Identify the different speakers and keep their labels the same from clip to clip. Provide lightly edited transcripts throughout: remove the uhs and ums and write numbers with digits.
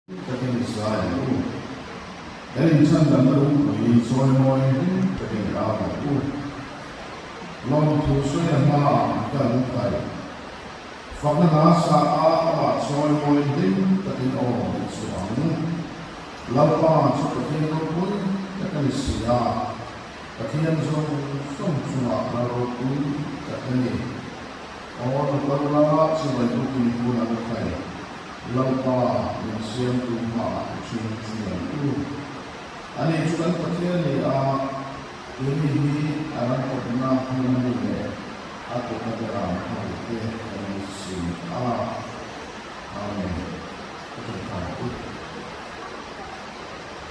Speaker 1: Takin i zai ang u. Kan inchhandamna lungpui chawimawi hlim takin i au ang u. Lawmthu sawi a hmaah an kal ang thai. Fakna hla sa a amah chawimawi hlim takin aw i chhuah ang. Lalpa chu Pathian ropui tak a ni si a, Pathian zawng zawng chungah la ropui tak a ni. Aw lo kal la, chibai bukin hun ang thai. Lalpa min siamtu hmaah i ṭhin chi ang u. Ani chu kan Pathian a ni a, keini hi a ram kawpna hmun a ni leh a kutna berah a hmuhte kan ni si a. Amen. Ka ṭawngtai ang u.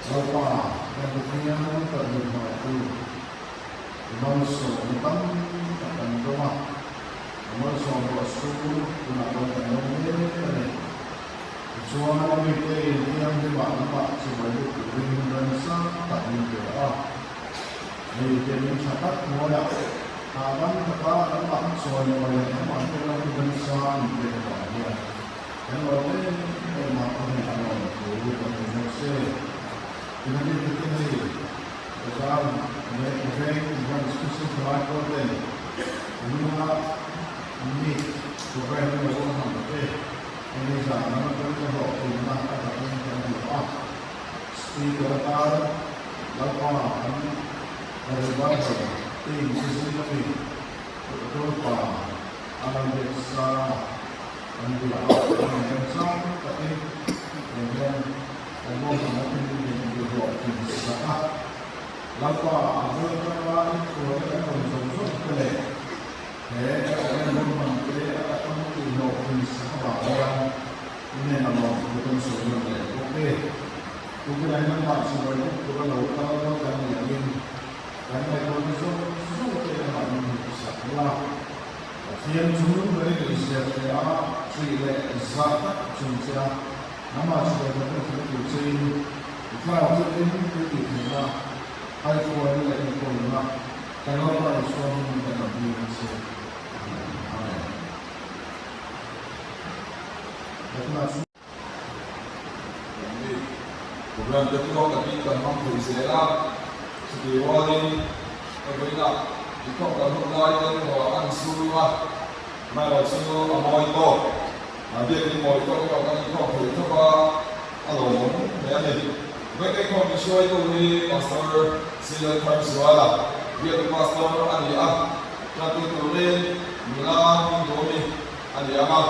Speaker 1: Lalpa, kan Pathian kan hmuhhmaitu, i malsawmna tam tak kan dawng a. A malsawm ruah su tunah pawh kan lo mek a ni. Tichuan a mite inthianghlimah lamah chibai lut turin remsa tak min pe a. Mite min tha tak hnuaiah hahdam taka lamah chawimawi leh lamah te lo remsa min pek avang hian kan lawm em em a, a hnenah lawm thu kan hmu bawk se. Tihnamin takin hei Bazar leh Veng Branch Kristian Thalai Pawl ten Nuna Meet Program emaw ruah hman te hemi zan lam atang ka hlawh thinna a takin kan hmu a. Speaker atan Lalpa an Revival team te zing ami Doctor Pa Alalbiak Sanga an bia a, an inremchang takin hei hian Kan ruahmanna te hi min ti hlawhtling sak a, Lalpa a bul atanga inthuahna kan rawn zawng zawng te leh he kan ruahman te a taka min ti hlawhtling sak avang hian i hnenah lawmthu kan sawi nawn leh bawk e. Tukinah hian amah chibai bawk tura lo kal kan ni angin kan ngaihtuahna zawng zawng te amah min hmuhsak la. Pathian chu berin inziak leh a ṭih leh zah tak chung che a. Nangmah chu ka hmu thei tur chein i thlarau chu eng thil tih theihna, haihruaina leh enkawlna kan Lalpa Isua hmingin kan rawn hlir ang che. Amen. Nakinah chu.
Speaker 2: Kan mi program te tluang takin kan hmang thei zel a, chutih rualin ka vawiinah inkhawm kan hun lai te ruah an sur a, amaherawhchu a mawi tawk. A biakin mawi tawk erawh kan inkhawm thei thawk a, a lawmawm hle a ni. Vengte inkhawm min hruaitu hi Pastor Silan Tharzuala, biak Pastor a ni a, tantu turin nula Hmingdawmi a ni ang a,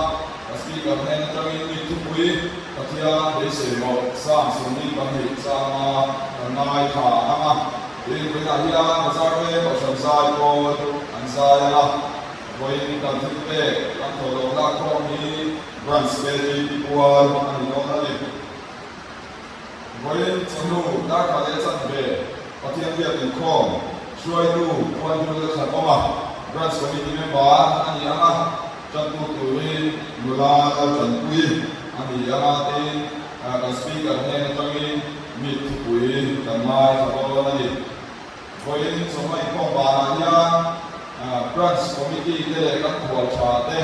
Speaker 2: a Speaker hnen atangin mi thupui Pathian beisei rawh Psalm 42 changa kan ngaithla ang a, tin vawiinah hian Bazar Veng Kohhran zai pawl an zai ang a. Vawiin kan thil pek kan thaw loh lak khawm hi Branch KTP pual a ni dawn a ni. Vawiin chawhnu darkhat leh chanve Pathian biak inkhawm hruaitu puan hnu la thlan awm a, Branch Committee member a ni ang a, tantu turin nula Laltanpui a ni ang a tiin kan Speaker hnen atangin meet thupui kan ngaithla dawn a ni. Vawiin chawhma inkhawm banah hian Branch Committee te leh kan khual tha te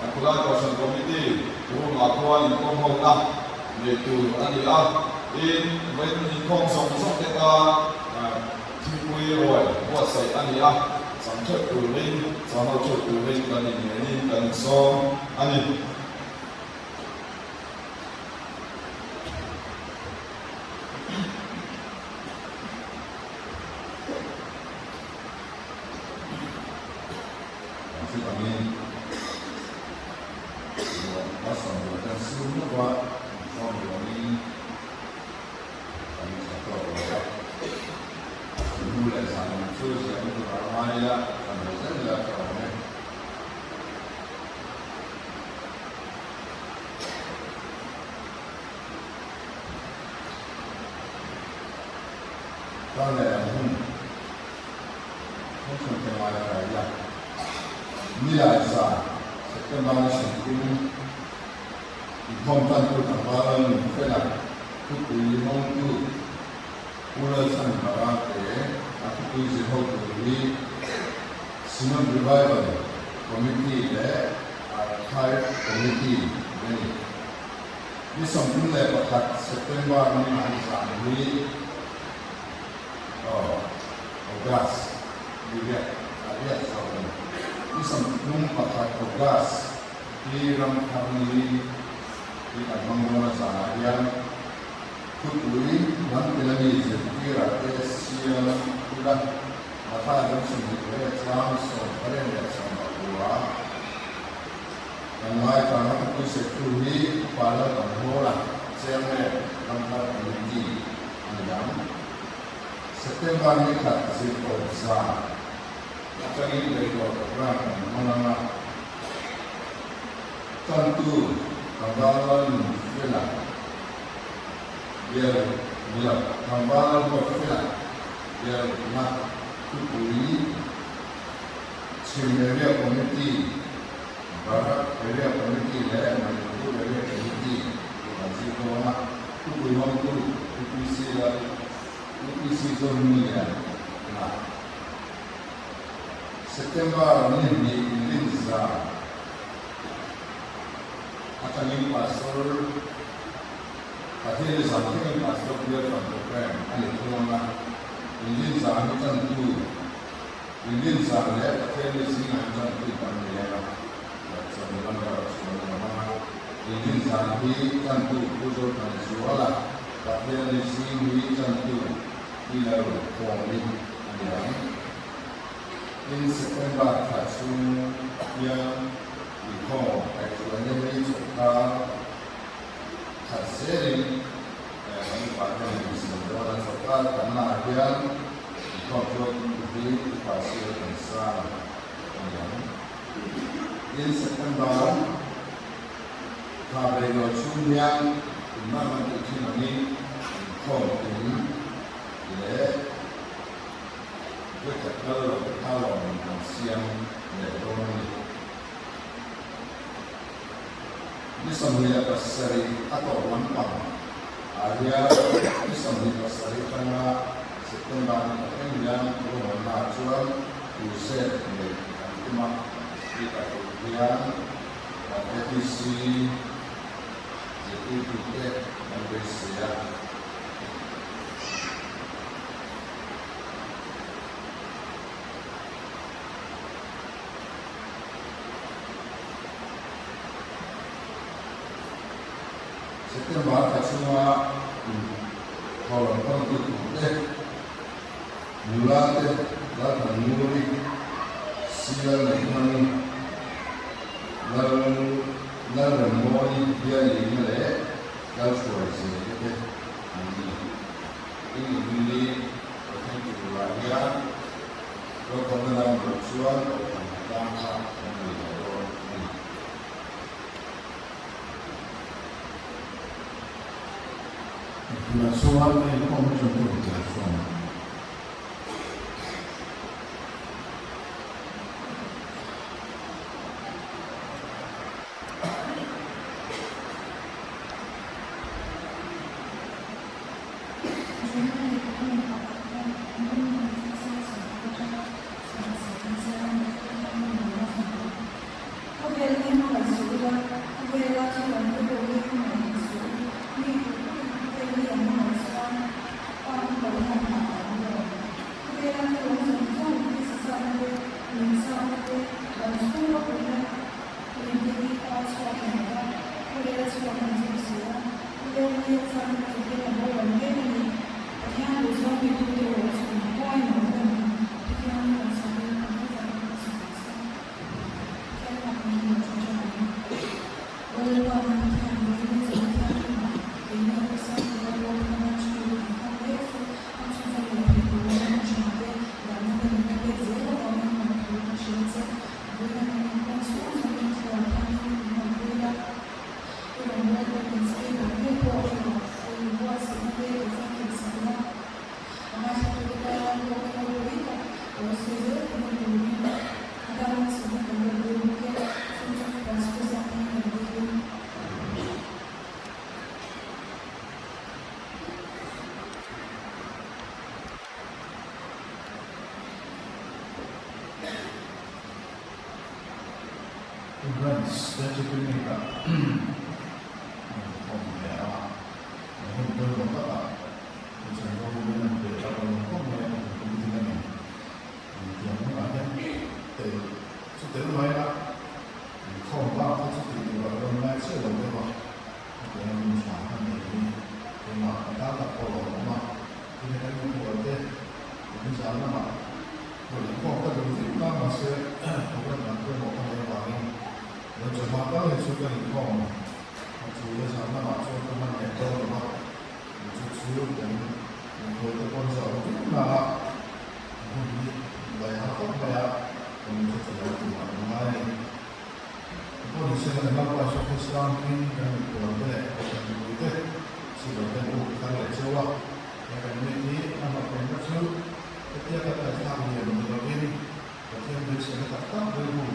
Speaker 2: Khulai Kohhran Committee room ah khuan inkawm hona neih tur a ni a. Tin, vawiin inkhawm zawng zawng te tan thingpui ruai buatsaih a ni a, chang theuh turin, chang ho theuh turin kan innenin kan insawm a ni.
Speaker 1: Chuvangin, ruah a sawm duh tan sur lova inkhawm ruangin kan tha tawk lo a. Chhunhnu leh zan lam chu ziahna tur a ngai ila, kan lo zel ila tha awm e. Kar leh ang hun function te ngai a rai a, Nilai zan September ni 30 inkhawm tantu tlangval a nun fel a, thupui hawngtu Pu Lalchhan Parate a thupui zir ho tur hi Synod Revival Committee leh Archive Committee a ni. Ni 31. September ni an zan hi August ni riat a riat zawk a ni. Ni 31 August hi ramthar ni hi kan hmang dawn a zanah hian thupui hnam tel a mi zirtirah te siam ula Mathaia ram 28 chang 88. Kan ngaithla a thupui sawitu hi Upa Lalpan Hawla Chairman Ramthar Committee a ni ang. September ni khat zirtawp zan atangin leihlawh program kan hmang ang a, tantu Tlangval Lalnunfela bial ni lo, Tlangval Lalruatfela bial rukna thupui Chhim Area Committee, Barak Area Committee leh Manipur Area Committee tih an zir dawn a, thupui hmangtu UPC lal UPC Zohminglian na September ni hnih inrin zan atangin Pastor Pathian zan thlengin Pastor Bial Fund Programme a ni thung ang a, inrin zan hi tantu Inrin zan leh Pathian ni zingah hi tantu kan nei ang a, chawhnu lam erawh chu kan la hmang a. Inrin zan hi tantu Pu Zothana Zuala, Pathian ni zing hi tantu Pi Lalruatkhawmi a ni ang. Tin, September thla chhung hian inkhawm kaihhruaina hi chawlhkar khat zelin kan upa ten min siam dawn a, chawlhkar tamnaah hian inkhawm hruaitu hi upa sir kan sang a ni ang. Tin, September thla reilo chhung hian tunah kan tih thin angin inkhawm tum leh vawikhat kal loh kha lawm kan siam leh dawn a ni. Ni 27 a tawp lampang ah hian ni 27 atanga September ni thleng hian ruahmanna ah chuan crusade neih an tum a, tih tur hian kan APC zirtirtute kan beisei a. September thla chhunga inthawlawm tawngtu turte, nula te, Lalthan Nguri, Sial Neihmangi, Lal Lalremmawi Bialina leh Lalhruaizela te an ni. Tin, Inrinni Pathian turah hian Rawkawmna lam loh chuan Kohhran tlang kha kan nei lo dawn a ni.
Speaker 3: Tunah chuan inkhawm hi chuan tur tel fawm. Branch te chu tui mi tak an khawm ve a, hun pawimawh.
Speaker 1: Chibai kan uk thar leh cheu a, he kan meet hi a hlawhtlinna chu hetia kan ngaihthlak lian ni lovin Pathian beiseina tak tak rilru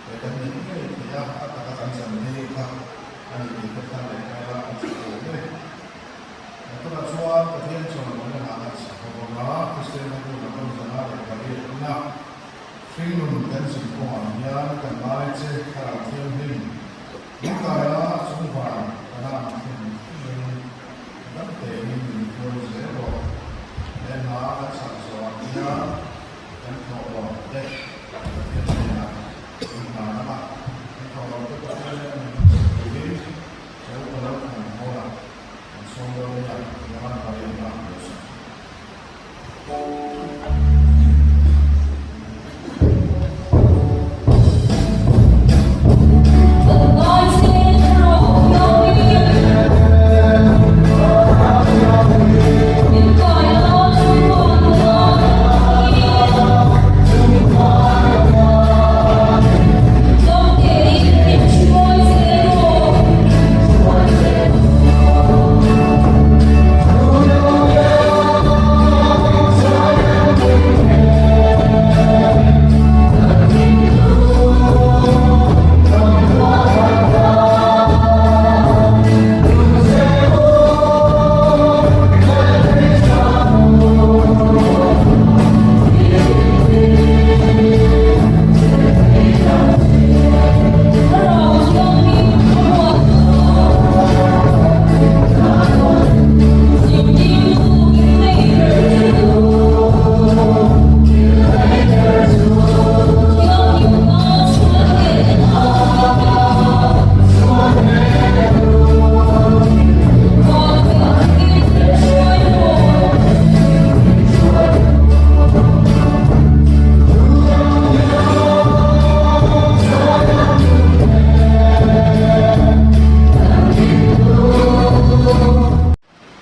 Speaker 1: he kan neih ngei theih a, a taka kan chan phei kha a ni tih ka thar leh nghal a, an chak awm e. Tunah chuan Pathian chuan lawmna hna kan sak bawk ang a, Kristian hnu la tawn zana leh pariatna hringnun kan zin kawngah hian kan ngai che Thlarau Thianghlim lungkaia chungvan kana an thlen thlengin dam tein min hruai zel rawh. He hna kan sak zawhah hian kan thawh lawm te Pathian hnenah min hlan ang a, kan thawh lawm te Pathian hnenah min hlan turin Chu ka lo than hawn a, kan sawm dawn nia, Johan pariatna a lo sawi.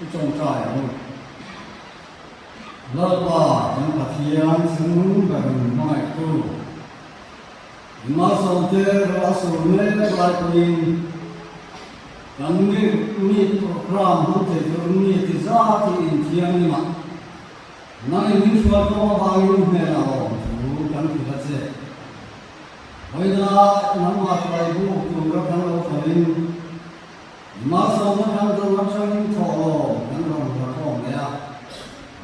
Speaker 4: I tawngtai ang u. Lalpa kan Pathian chungnung berin hmangaihtu, i malsawmte ro a sur mek lai pawhin kan mi program hmang thei tur mi ti zat hi inthianghlim ah nangin min hruai kawng avangin hmel a awm thu kan hrilh a che. Vawiinah nangmah hruai buk tura kan lo thlawhin Malsawmna kan dawng atangin thawh lo kan rawn la khawm leh a,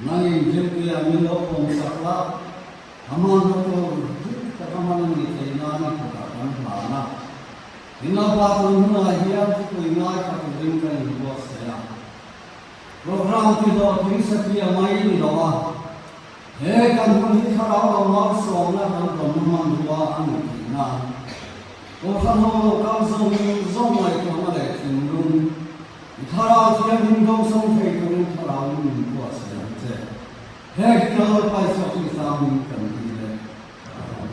Speaker 4: nangin Jempuia min lo pawm sak la, a hmanraw tur dik taka hman a nih theih nan i kutah kan hlan a. In Lalpa tun hunah hian thupui ngaithla turin kan inbuatsaih a. Program tihlawhtling satliah mai ni lo a, he kan hun hi thlarau lo malsawmna kan rawn hmanrua a nih theih nan Kohhran ho lo kal zawng zawng ngaihtuahna leh thinlung i thlarau thianghlim dawngsawng thei turin thlarau in min buatsaih ang che. He hi ka Lalpa Isua Krista min kan dil e. Amen.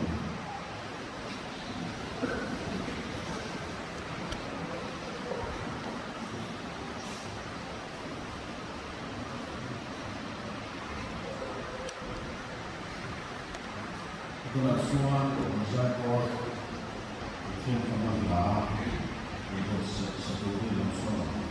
Speaker 1: Tunah chuan Zaipawl Pathian fama hla inbuatsaih sa turin lo chhuak ang.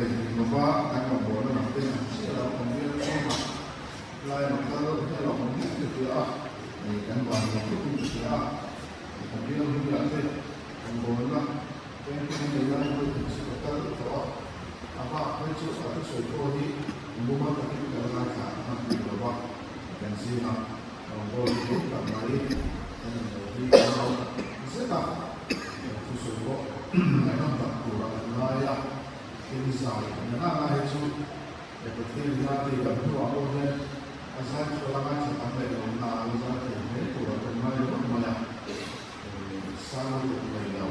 Speaker 1: hlei lova kan rawngbawlna lam te ang chiah lo kan bial chhungah lai rawn kal hi a lo awm mek ka hria a, kan van lo khawp in ka hria a, kan bial hnuaiah te rawngbawlna pengpeng an nei lai pawhin kan chhuk a kal tawh a, a bak phei chu a thusawi pawh hi mumal takin kan ngaithla hman bik lo va, kan zingah rawngbawlna hi tak mai kan in lo hi kan lo zet a, thusawi pawh ngaihnawm tak turah kan ngai a, tin zai nana ngai hi chu He Pathian ina tei kan hnuah pawh hian a zai chu a la ngaithla tam leh lo na a la zai thei hle turah kan ngai ringawt mai a, sang lutuk nei lo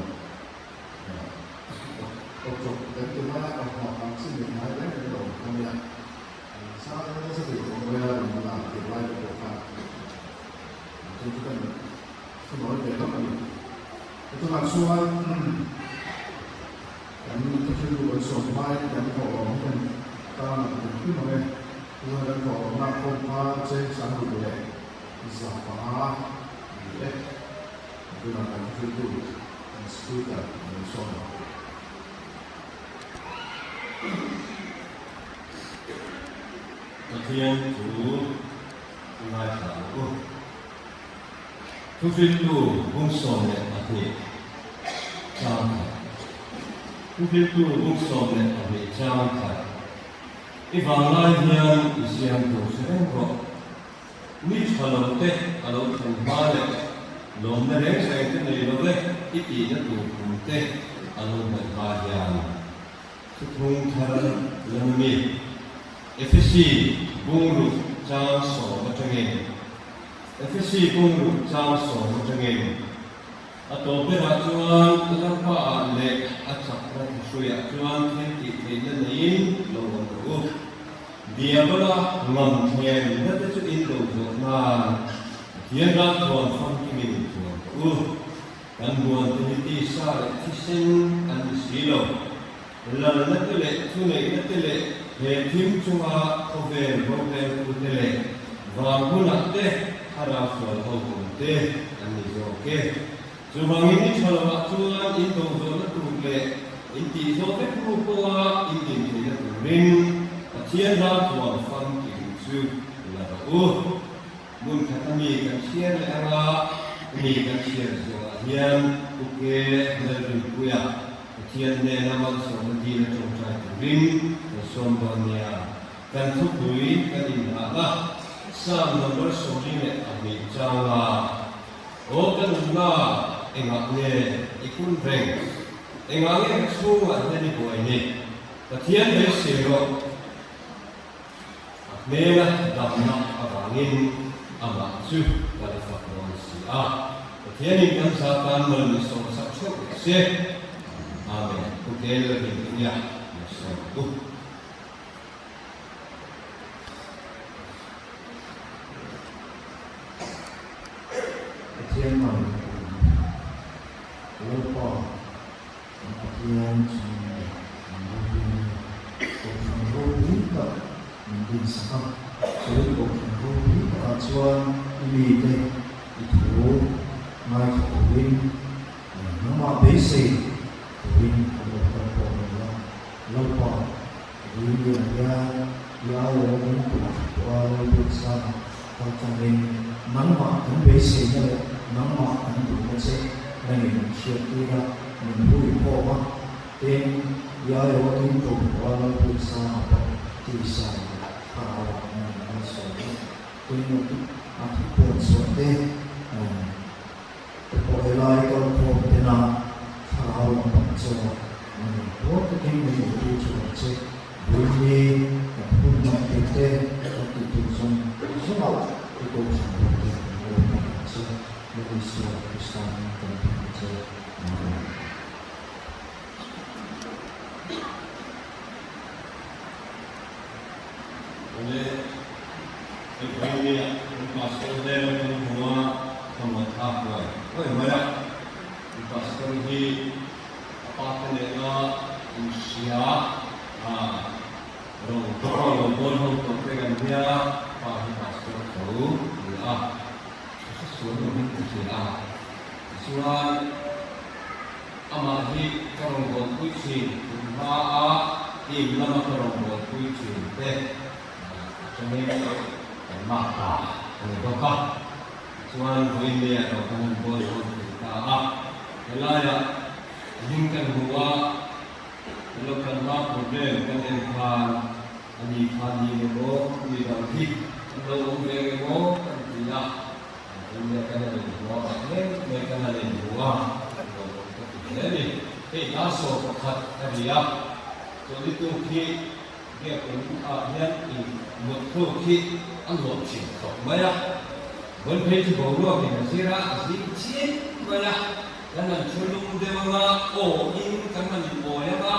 Speaker 1: awtawp kan ti mai a, awhmah ang chi nei ngai reng reng lo ang kha nia, sang nasa thei khawp mai a rawn la tir lai te pawh khan chu chu kan thunawi ve hlauh a ni. Chutah chuan. Kan thilru kan sawm hmain kan thawhlawm hian tan a tum hrim ang e. Tuna kan thawhlawmna khawm kha cheng sang ruk leh 500 a ni e. Tuna kan thilru kan speaker a lo sawm ang.
Speaker 5: Pathian thu ngaithla ang u. Thuhriltu bung 12 chang khat Thuhriltu bung 12 chang khat I vanglai hian i siam tur hre reng rawh. Mi tha lo te a lo thlen hma leh lawmna reng reng te nei lo e i tihna tur kum te a lo hnaih hma hian Thuthung thar lam mi Efesi bungruk chang 10 atangin Efesi bungruk chang 10 atangin a tawp berah chuan Lalpa ah leh a chakna thahruiah chuan thil tih theihna neiin lo awm rawh u. Diabola ngam thlem na te chu in do zawh nan Pathian ralthuam famkimin inthuam rawh u. Kan buan te hi tisa leh thisen an ni si lo. Lalna te leh thuneihna te leh he thim chunga khawvel roreltu te leh van hunah te thlarau sual ho awm te an ni zawk e. Chuvangin ni tha lovah chuan in do zawhna tur leh in tih zawh vek hnu pawha in din theihna turin Pathian ralthuam famkim chu la rawh u. Hmun khata mi kan chhiar leh anga mi kan chhiar zawhah hian Pu Ke Lalrinpuia Pathian hnena malsawmna dil a tawngtai turin kan sawm dawn nia. Kan thupui kan inhahna Psalm number 42 changa Aw ka nunna engah nge i kun reng? Engah nge ka chhungah hian i buai ni? Pathian beisei rawh. A hmela damna avangin amah chu ka la fak dawn si a. Pathianin kan za tan mal min sawm sak theuh rawh se. Amen. Pu Kel Lalrinpuia min sawm u.
Speaker 3: Pathian mal Lalpa Kan Pathian chungin leh kan ropuina leh Kohhran ropui tak min dinsak a, chu Kohhran ropui takah chuan i mite i thu ngaithla turin leh nangmah beisei turin kan lo kal pawh a ni a. Lalpa, Vawiinliah hian i aiawh min tum tawh a, Lalbiaksana kal tlangin nangmah kan beiseina leh nangmah kan duhna che nangin min hriattir a, min hui khawm a, tin, i aiawh min tum tawh a, Lalbiaksana pawh tisa leh thlarauah nangin malsawm a, tin, a thupuan chhuah te Te pawh helai kalkhawm tena thlarau lampang chaw an in puar takin min awmtu chu ang che. Vawiin hi kan hun hman tur te, kan tih tur zawng zawngah i kohhran tur te kan lo hman ang che. Lal Isua Krista hming kan ti ang che. Amen.
Speaker 5: Awle, hei vawiin kan pastor hnena kan hmu a, ka man thlak huai huai mai a. Kan pastor hi a pa te nena inhria a, rawn tawng lo bawl ho tawh te kan nia, pa hi pastor tho a ni a, a hre sual lovin ka hria a. Tichuan, amah hi ka rawn bawl pui thin, tun hma a. team lama ka rawngbawlpui thin te atangin kan mah ta a ni bawk a. Tichuan vawiin leh a lo kan han bawl dawn thei ta a. Helaiah hming kan hmu a, kan lo kal hma problem kan en khan a ni kha ni emaw mi dang hi an lo awm ve ang emaw kan ti a. Vawiin leh kan han inhmu a, khat mek mai kan han inhmu a, kan lo awm ka ti hle a ni. Hei hla 11 a ri a, chawlhnitu khi Biakinn ah hian in mut thluk hi a nuam thin khawp mai a, vawi phei chu boruak in a zir a, a zing chiai mai a, kan han thu lum deuh anga aw in kan han in awi anga,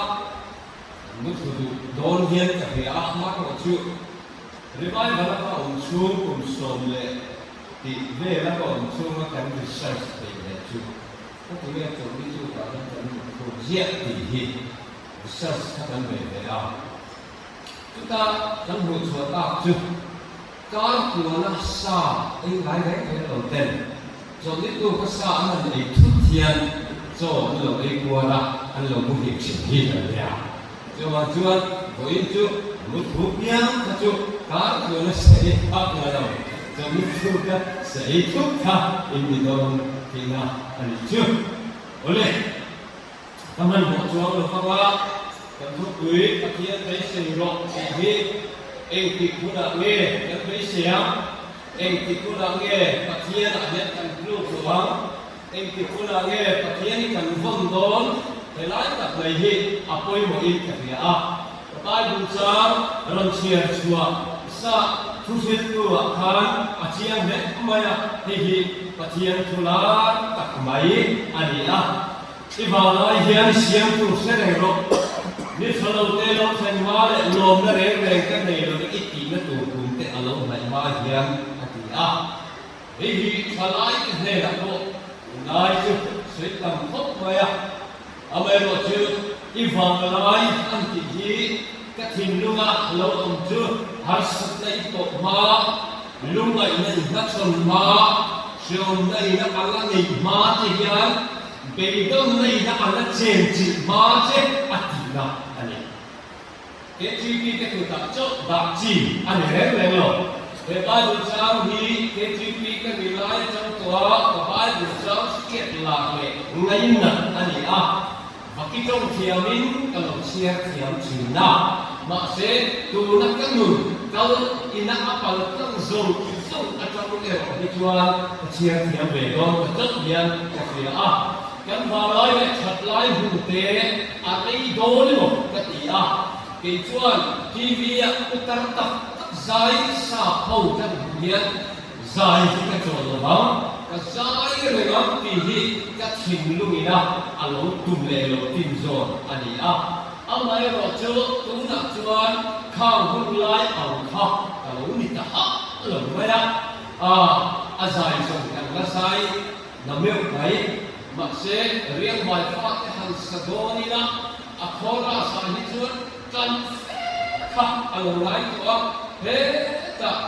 Speaker 5: kan mu thlu duh dawn hian ka hria a, amaherawh chu revival a ka awm chhung kum sawm leh tih vel a ka awm chhunga kan research theih leh chu ka ti nge chawlhni chu tah hian kan mut thluk ziah tih hi. Research kha kan nei ve a, chuta kan hmuh chhuah tak chu kar kuala sa ei ngai reng reng lo ten chawlhnitu kha sa an han ei thut hian chaw an lo ei kual a, an lo mu hip thin hi kan nia. Chuvang chuan vawiin chu mu thu piang kha chu kar kuala sa ei phak ngai lo, chawlhnitu kha sa ei thut kha in ni dawn tihna a nih chu. Awle. Ka hmanhmawh chuang lo vang a, kan thupui Pathian beisei rawh tih hi engtik hunah nge kan beisei ang? Engtik hunah nge Pathianah hian kan tluk duh ang? Engtik hunah nge Pathian hi kan vawn dawn? Helai tak mai hi a pawimawhin ka hria a. Ka Bible chang rawn chhiar chhuah sa thuhriltu-ah khan a chiang hle mai a, hei hi Pathian thu lai tak mai a ni a. I vanglai hian i siamtu hre reng rawh. Ni tha lo te lo thlen hma leh lawmna reng reng ka nei lo i tihna tur kum te a lo hnaih hma hian a ti a. Hei hi thalai te hnenah pawh tunlai chu sawi tam khawp mai a. Amaherawh chu i vanglai an tih hi ka thinlunga lo awm chu harsatna i tawh hma, lungngaihna i hmachhawn hma, hreawmna ina a la neih hma che hian beidawnna ina a la chenchilh hma che a tihna a ni. KTP te kutah chauh dah chi a ni reng reng lo. He Bible chang hi KTP ka ni lai atang tawh a, ka Bible chang hriat lak leh ngainat a ni a. Vaki tawng thiamin ka lo chhiar thiam thin a, mahse tuna ka nun kal ina a pal tlang zawng zawng atang erawh hi chuan ka chhiar thiam ve dawn ta tlat hian ka hria a. Kan vanglai leh that lai hun te a rei dawn emaw ka ti a, kei chuan TV ah putar tak tak zai sap ho ka hmuh hian zai hi ka chawl lo vang, ka zai reng ang tih hi ka thinlungin a a lo tum leh lo tin zawn a ni a. Amaherawh chu tunah chuan khang hun lai ang kha ka lo ni ta hauh lo mai a, a zai zawng kan la zai Na meuh mai. Mahse, rianghmai fate han sa dawn ila, a chorus ah hi chuan tan fe kha a lo ngai tawh a, hetah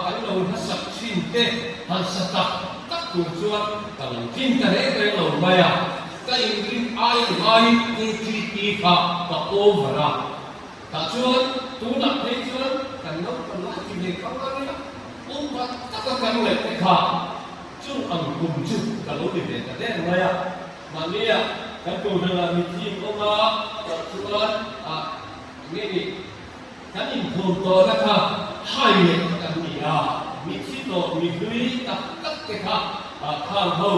Speaker 5: kan lo hnasak thin te han sa tak tak tur chuan ka lo tlin ta reng reng lo mai a, ka inrin ai ngaiin KTP kha ka over a, tah chuan tunah phei chuan kan naupang lai ti ve kang ang ila, upa taka kan ngaih te kha Chu ang kum chu ka lo ni ve ta der mai a, mahnia kan kohhranah mitthi in awm a, tah chuan ah nge ni kan inkhawm tawhna kha hai leh kha kan ni a, mitthi tawh mi hlui tak tak te kha ah khang ho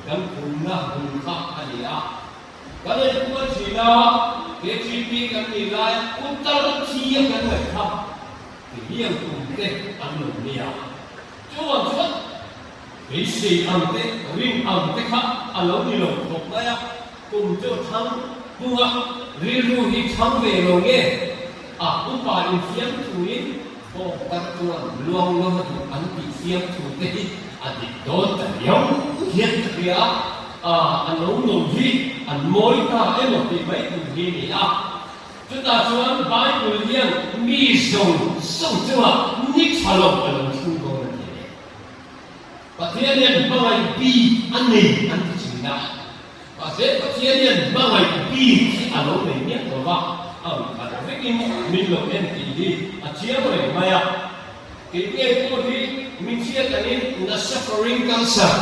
Speaker 5: kan phumna hmun kha a ni a. Kan enkual thin a, KTP kan nih laia putar thi a kan ngaih kha ti hian kum te an lo nia. Chuvang chuan beisei ang te, rin ang te kha a lo ni lo khawp mai a, kum chu a thang hung a, rilru hi thang ve lo nge a upa infiam thuin bawng tar chuan luang lawm a duh an tih fiam thu te hi a dik dawn ta riau hian ka hria a, a lo no hi an mawi ta emaw tih mai tur hi a ni a. Chutah chuan Bible hian mi zawng zawng chungah ni tha lo a lo thlung dawn a ti a ni. Pathian hian hmangaih bik a nei an ti thin a, mahse Pathian hian hmangaih bik hi a lo nei miah lo va. Ang khat vekin min lo en tih hi a chiang reng mai a. Kei ngei pawh hi mi chhiat angin na suffering cancer,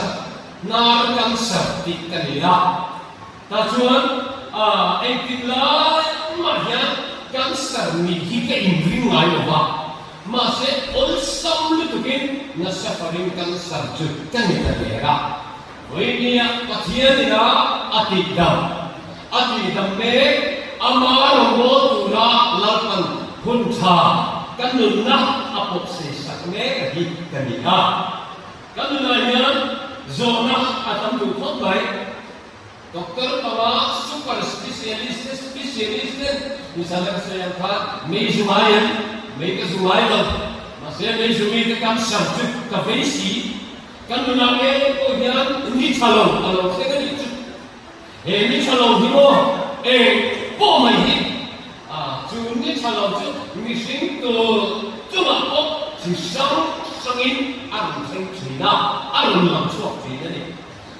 Speaker 5: hnar cancer tih ka nei a. Tah chuan engtin lai mah hian cancer nih hi ka inring ngai lo va, mahse awlsam lutukin na suffering cancer chu ka ni ta der a. Vawinia Pathian ina a tihdam, a tihdam mek, ama rawngawl tura Lalpan hun tha ka nunna a pawh seisak mek a hi ka ni a. Ka nunah hian zawhna a tam duh khawp mai. Doctor panga super specialist te specialist te nizan a ka sawi ang khan mei zu ngai em? Mei ka zu ngai lo. Mahse mei zu mite cancer chu ka vei si. Kan nunah ngei pawh hian ni tha lo a lo thleng a nih chu. He ni tha lo hi maw eng pawh mai hi a chu ni tha lo chu mihring tur chungah pawh chi hrang hrangin a rawn thleng thin a, a rawn lang chhuak thin a ni.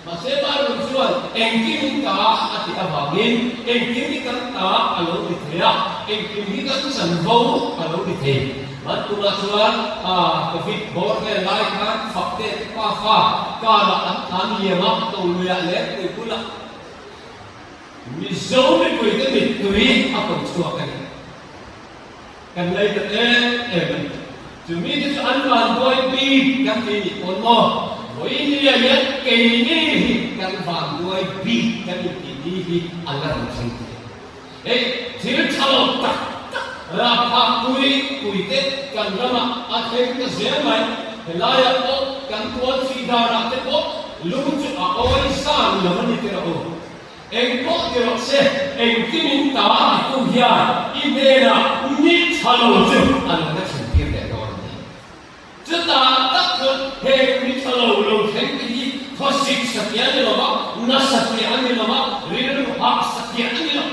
Speaker 5: Mahse Bible chuan engkim in ta a tih avangin engkim hi kan ta a lo ti thei a, engkim hi kan chanvo a lo ti thei. An tunah chuan Covid bawr vel lai khan Fakte te pafa karah an tlan liam a, Toluiah leh Puipulah Mizo mipuite mittui a ko chhuak a ni. Kan lei ta em em a ni. Chu mite chu an vanduai bik kan ti nih pawn maw? Vawinia hian keini hi kan vanduai bik kan intih ni hi a la rawn thleng thei. Hei thil tha lo tak tak ralthlak pui pui te kan ramah a thleng ta zel mai. Helaiah pawh kan tual thih darah te pawh lung chu a awi zan lo a ni teh rawh u. Eng pawh ti rawh se, engkim in ta a tu hian i hnenah ni tha lo chu a lo la thlen tir leh dawn a ni. Chutah tak chuan heng ni tha lo lo thleng te hi khawsik satliah a ni lo va, na satliah a ni lo va, rilru hah satliah a ni lo.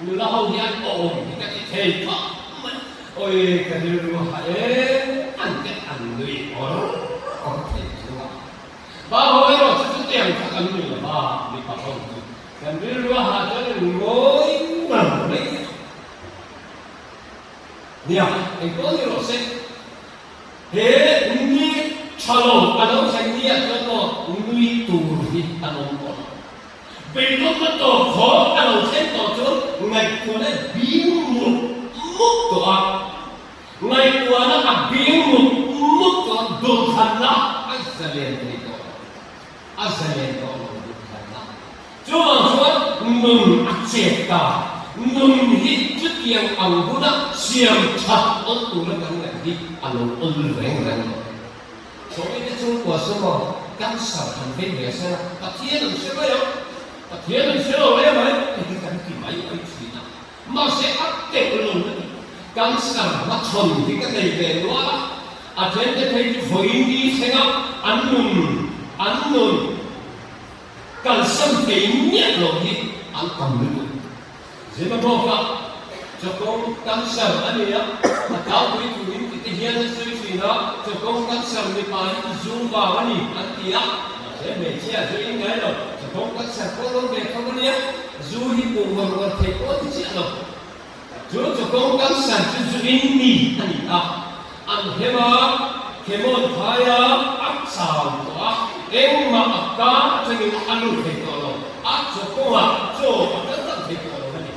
Speaker 5: Nula ho hian awm hi ka ti thei khawp mai. Awi ka rilru hah em an te an nui awr awr thei chu a. Pa ho erawh chu chutiang kha kan ni lo va, mipa ho chu kan rilru a hah chuan in ngawi ngar mai a. Nia, engpawh ni rawh se, he ni tha lo a lo thleng ni ah chuan maw nui tur hi an awm tawh lo. Beidawnna tawp khawp a lo thleng tawh chuan ngaihtuahna bing mut mut tawh a. Ngaihtuahna a bing mut mut tawh duhthlanna a zalen thei tawh lo. A zalen tawh lo duhthlanna. Chuvang chuan nun a chet ta. Nun hi chutiang ang huna siam that awlh tura kan ngaih hi a lo awl reng reng lo. Sawmite chhungkua saw cancer an vei ve sela Pathian an hre mai ang. Pathian an hre lo em mai hei hi kan ti mai mai thin a. Mahse a teuh lo na ti. Cancer hmachhawn hi ka nei ve nual a, a then te phei chu vawiin ni thleng a an nun an nun kalsan thei miah lo hi an tam lutuk. Zima bawk a, chawkawng cancer a ni a, a tlangpui turin ti te hian an sawi thin a, chawkawng cancer mipa hi chu zu vang a ni an ti a, mahse hmeichhia chu in ngai lo, chawkawng cancer pawh lo ve tho a nia. Zu hi pawh ngawr ngawr theih pawh a ni chiah lo. Chu chu kawng cancer chu zu in mi a ni a, an hem a, khemawn phai a, a chau tawh a, engmah a ka atangin a lut thei tawh lo, a chaw kawngah chaw a kal tlang thei tawh lo a ni.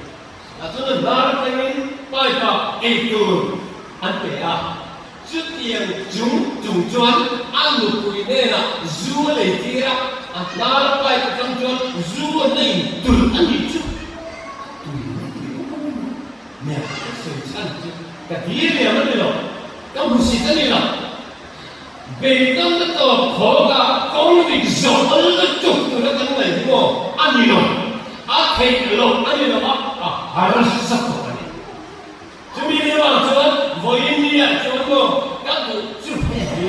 Speaker 5: Tah chuan a hnar atangin pipe ah ei tur an pe a, Chutiang chung chung chuan a nupui hnenah zu a lei tir a, a hnar pipe atang chuan zu a nei tulh a nih chu. Tui mai tui awm awm a, nia ka sawi chhan chu ka dil liam a ni lo, ka hmusit a ni lo. Beidawnna tawp khawk a kawng dik zawh a lutuk tura kan ngaih hi maw a ni lo, a theih loh a ni lo a, a harsa tawh a ni. Chumi lioah chuan vawiin niah chuan maw ka duh chu hei hi,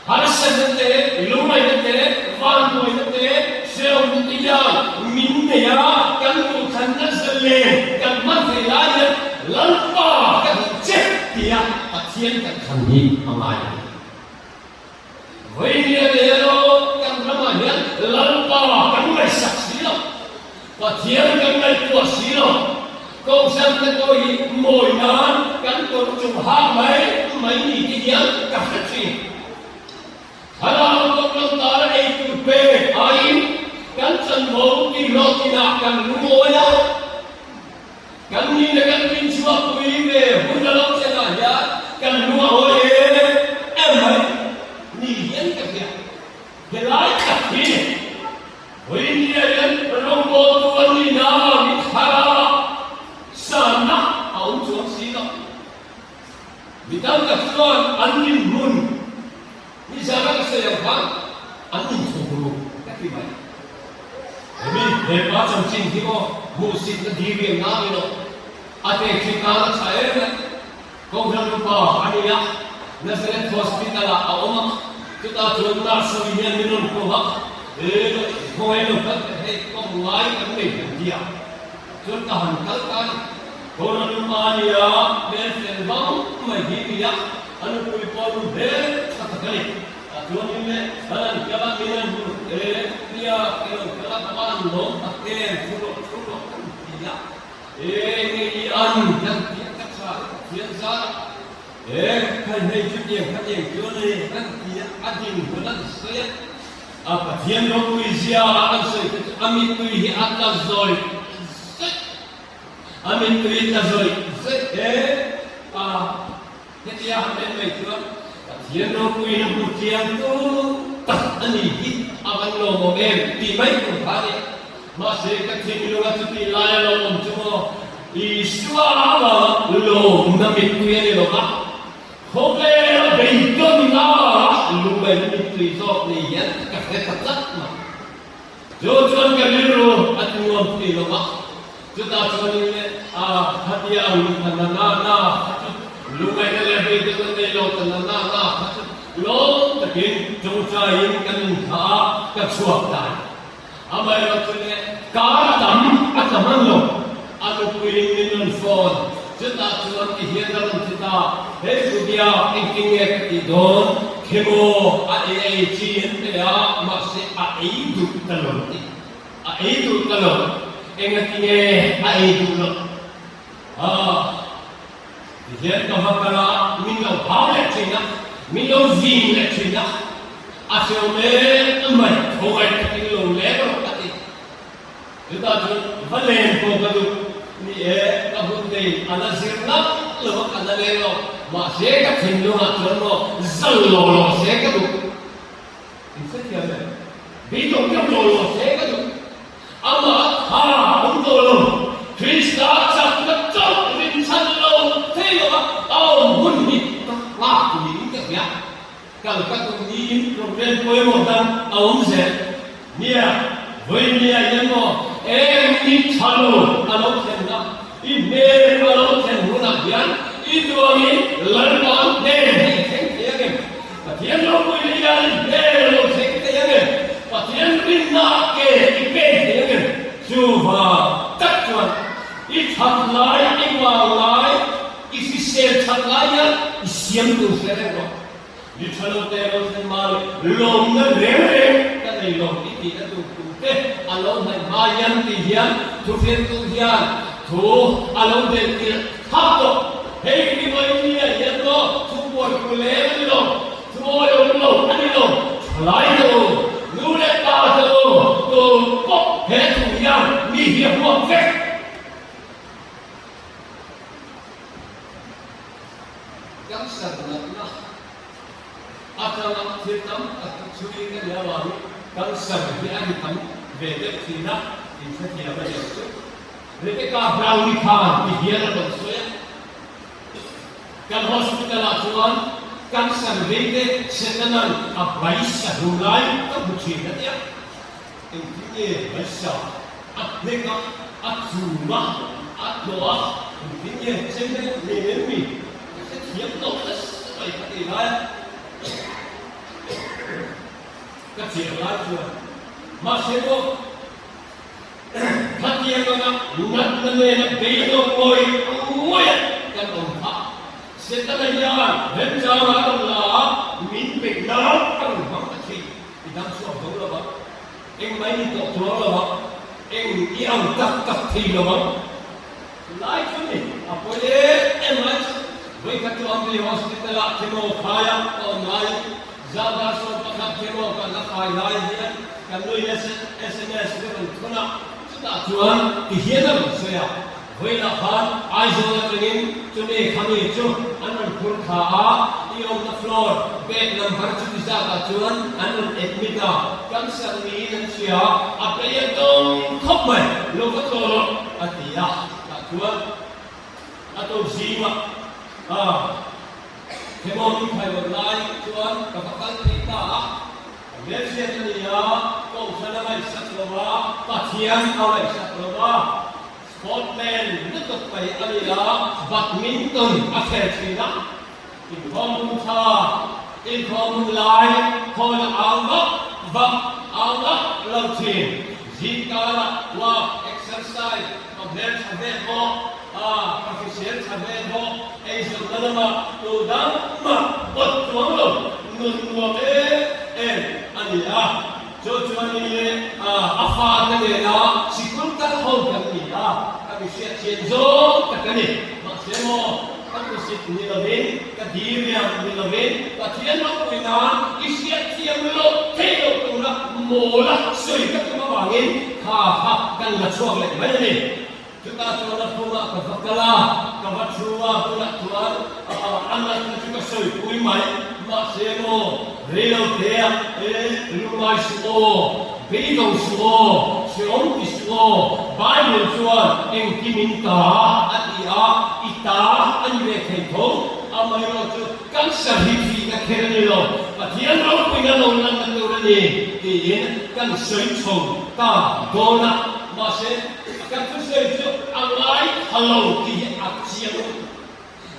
Speaker 5: harsatna te, lungngaihna te, vanduaina te, hrehawmna te hian min nei a, kan duhthlanna zalen kan hman theih lai hian Lalpa ka duh che tia Pathian kan thlan hi a ngai a ni. Vawiin nia nei elaw kan ramah hian Lalpa kan ngaihsak si lo, Pathian kan ngaihtuah si lo. Kohhran te pawh hi mawi nan kan kawr chung hak mai mai ni ti hian ka hre thin. Thlarau kawng lo tara ei tur pe aiin kan chanvo tihhlawhtlinah kan lungawi a. Kan nihna kan rinchhuah pui ve hun a lo thlenah hian kan lung a hawi em em mai ni hian ka hria. Helai tak hi Vawinia hian rawngbawltu an nihna avangin thlarau sanna a awm chuang si lo. Mi tam tak chuan an dinhmun nizana ka sawi ang khan an inthawk ru ka ti mai. Hemi he pa chanchin hi maw hmuhsitna diriam na ni lo, a tehkhin nan a tha em em. Kohhran upa a ni a, Nazareth Hospital ah a awm a, chutah chuan nurse ho hian min rawn ko a, khawngaih lo kal teh hei kawng ngai kan nei kan ti a, chuan ka han kal ta a ni. Kohhran upa a ni a, hmel fel vang mai hi ni a, a nupui pawh nu hmel tha tak a ni. A chuanin le kan han kal a, min han hmu e, nia ka lo kal a, ka va han lawm tak em, thu rawh thu rawh kan ti a. Eng nge i an kan ti a ka tha ka thian zar a, e khai hei chutiang khatiang chu a ni kan ti a, a dinhmun an sawi a, a Pathian ropui zia an sawi te chu a mittui hi a tla zawih zawih, a mittui tla zawih zawih e a hetia han en mai chuan Pathian ropui na hmu chiang tu tak a ni hi a van lawmawm em tih mai tur kha a ni. Mahse, ka thinlunga chuti lai a lo awm chu maw, Isua avanga lawmna mittui a ni lo va, khawvela beidawnna avanga lungngaihna mittui zawk ni hian ka hre ta tlat mai. Chu chuan ka rilru a tuam thei lo va, chutah chuanin le a khatia ang ta na na na kha chu lungngaihna leh beidawnna nei lo ta na na na kha chu lawm takin tawngtaiin kan inthlah a, ka chhuak ta a ni. Amaherawh chu le kar tam a tla hman lo, a nupuiin min rawn phone, chutah chuan ti hian a rawn ti ta, hei Rubia engtin nge ka tih dawn, chemo a ei a ei chi an pe a, mahse a ei duh ta lo ti, a ei duh ta lo, engati nge a ei duh loh? Haa, ti hian ka va kal a, min lo hau leh thin a, min lo vin leh thin a, A hreu mek mai, khawngaih takin lo leng rawh ka ti. Chutah chuan va len pawh ka duh. Ni e, ka hun nei a la zir ngam lo a, ka la leng lo. Mahse ka thinlungah chuan maw zal lo lo se ka duh. In hrethiam em? Beidawng deuh lo lo se ka duh. Amah tha awm tawh lo, Krista chakna chauh rinchhan lo thei lova a awm hun hi ka nghak niin ka hria. Kal ka tum niin program pawimawh dang a awm zel. Nia, vawinia hian maw eng i tha lo a lo thlen na, i hmel a lo thlen hunah hian i duangin Lalpa'n hmel hi i thleng thei ang em? Pathian ropui leh hian i hmel a lo thleng thei ang em? Pathian rinna ke i pen thei ang em? Chuvang tak chuan i that lai, i vang lai, I hrisel that lai hian i siam tur hre reng rawh. Mi tha lo te lo thlen hma leh lawmna reng reng ka nei lo i tih na tur tur te a lo hnaih hma hian tih hian thuhriattu hian thu a lo delh tirh thap tawh. Hei hi Vawinia hian maw thu buaipui lem a ni lo, thu awihawm lo a ni lo, thalai te u, nu leh pa te u, tur pawh he thu hian mi hi a huam vek. Cancer natna atanga thil tam tak chu chhui ka nia vangin cancer hi a ri tam ve deuh thin a, inhrethiam a ni ang chu. Rebecca Brown-i khan ti hian a rawn sawi a, Kan hospital ah chuan cancer veite Setanan a baisa hu lai ka hmu thin a tia. Engtin nge baisa a hnek a, a chum a, a tlawh a, engtin nge chemte nei em mi? Ka hrethiam lo nasa mai ka ti lai a, ka chiah lai chuan mahse maw khatiang anga natna nena beidawng ngawih ngawih a kan awm phah. Setana hian remchang a rawn la a, min beih nan a rawn hmang ta thin. I dang chhuak zo lo a, eng mai ni tawh chuang lo a, eng i ang tak tak thei lo ang. Chulai chu ni, a pawi em em mai chu. Vawikhat chu Amri Hospital ah chemo khaia ka awm laiin Zauda sawm pakhat chemo kan la khai lai hian kan nui sms ka rawn thun a, chutah chuan ti hian a rawn sawi a, Vawilah khan Aizawl atangin chumi khami chu an rawn phur thla a, i awmna floor bed number chuti zatah chuan an rawn admit a, cancer niin an hria, a bei a dawng khawp mai, lo va tawh rawh a ti a, tah chuan a to zingah a hemaw min khai loh lai chuan ka va kal thei ta a, ka hmelhriat a ni a, kohhran a ngaihsak lo a, Pathian a ngaihsak lo a. Sportman lutuk mai a ni a, badminton a khel thin a, inkhawm hun tha, inkhawm hun lai khawn a au vak vak, au vak lo thin. Zingkarah walk, exercise, ka hmel tha ve bawk, a ka hrisel tha ve bawk, eizawnna lamah tu dang mah bawt chuang lo, nun nuam em em a ni a. Chu chuanin a fate nena sikul kal ho kan ni a, ka mi hriatthiam zawng tak a ni. Mahse maw, ka kusit ni lovin, ka diriam ni lovin, Pathian ropui nan i hriatthiam loh theih loh tura mawla sawi ka tum avangin kha kha kan la chhuak leh mai a ni. Chutah chuan a phungah ka va kal a, ka va thu a, tunah chuan a natna chu ka sawi pui mai. Mahse maw, rei lo te a, e, lungngai suh aw, beidawng suh aw, hreawm ti suh aw, Bible chuan engkim in ta a ti a, i ta a ni ve thei tho. Amaherawhchu cancer hi thihna kher a ni lo, Pathian ropuina lo lanna tur a ni tiin kan sawi chho ta dawn a. Mahse, Kan thusawi chu a ngai tha lo tih hi a chiang lutuk.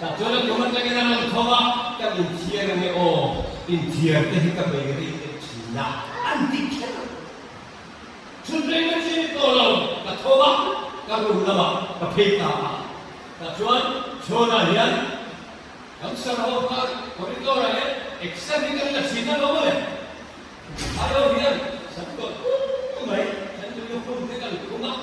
Speaker 5: Tah chuan a kum atangin a rawn tho a, kan inthiar ange aw, inthiar te hi ka bei rei deuh thin a, an ti kher a. Chhun reng a chi ni tawh lo, ka tho a, ka room lamah ka phei ta a. Tah chuan chhuanah hian kan sarho kha corridor ah hian exam hi kan la thin a lo mawle. Aio hian sakawlh pum mai then chu lukhum te kan khum a,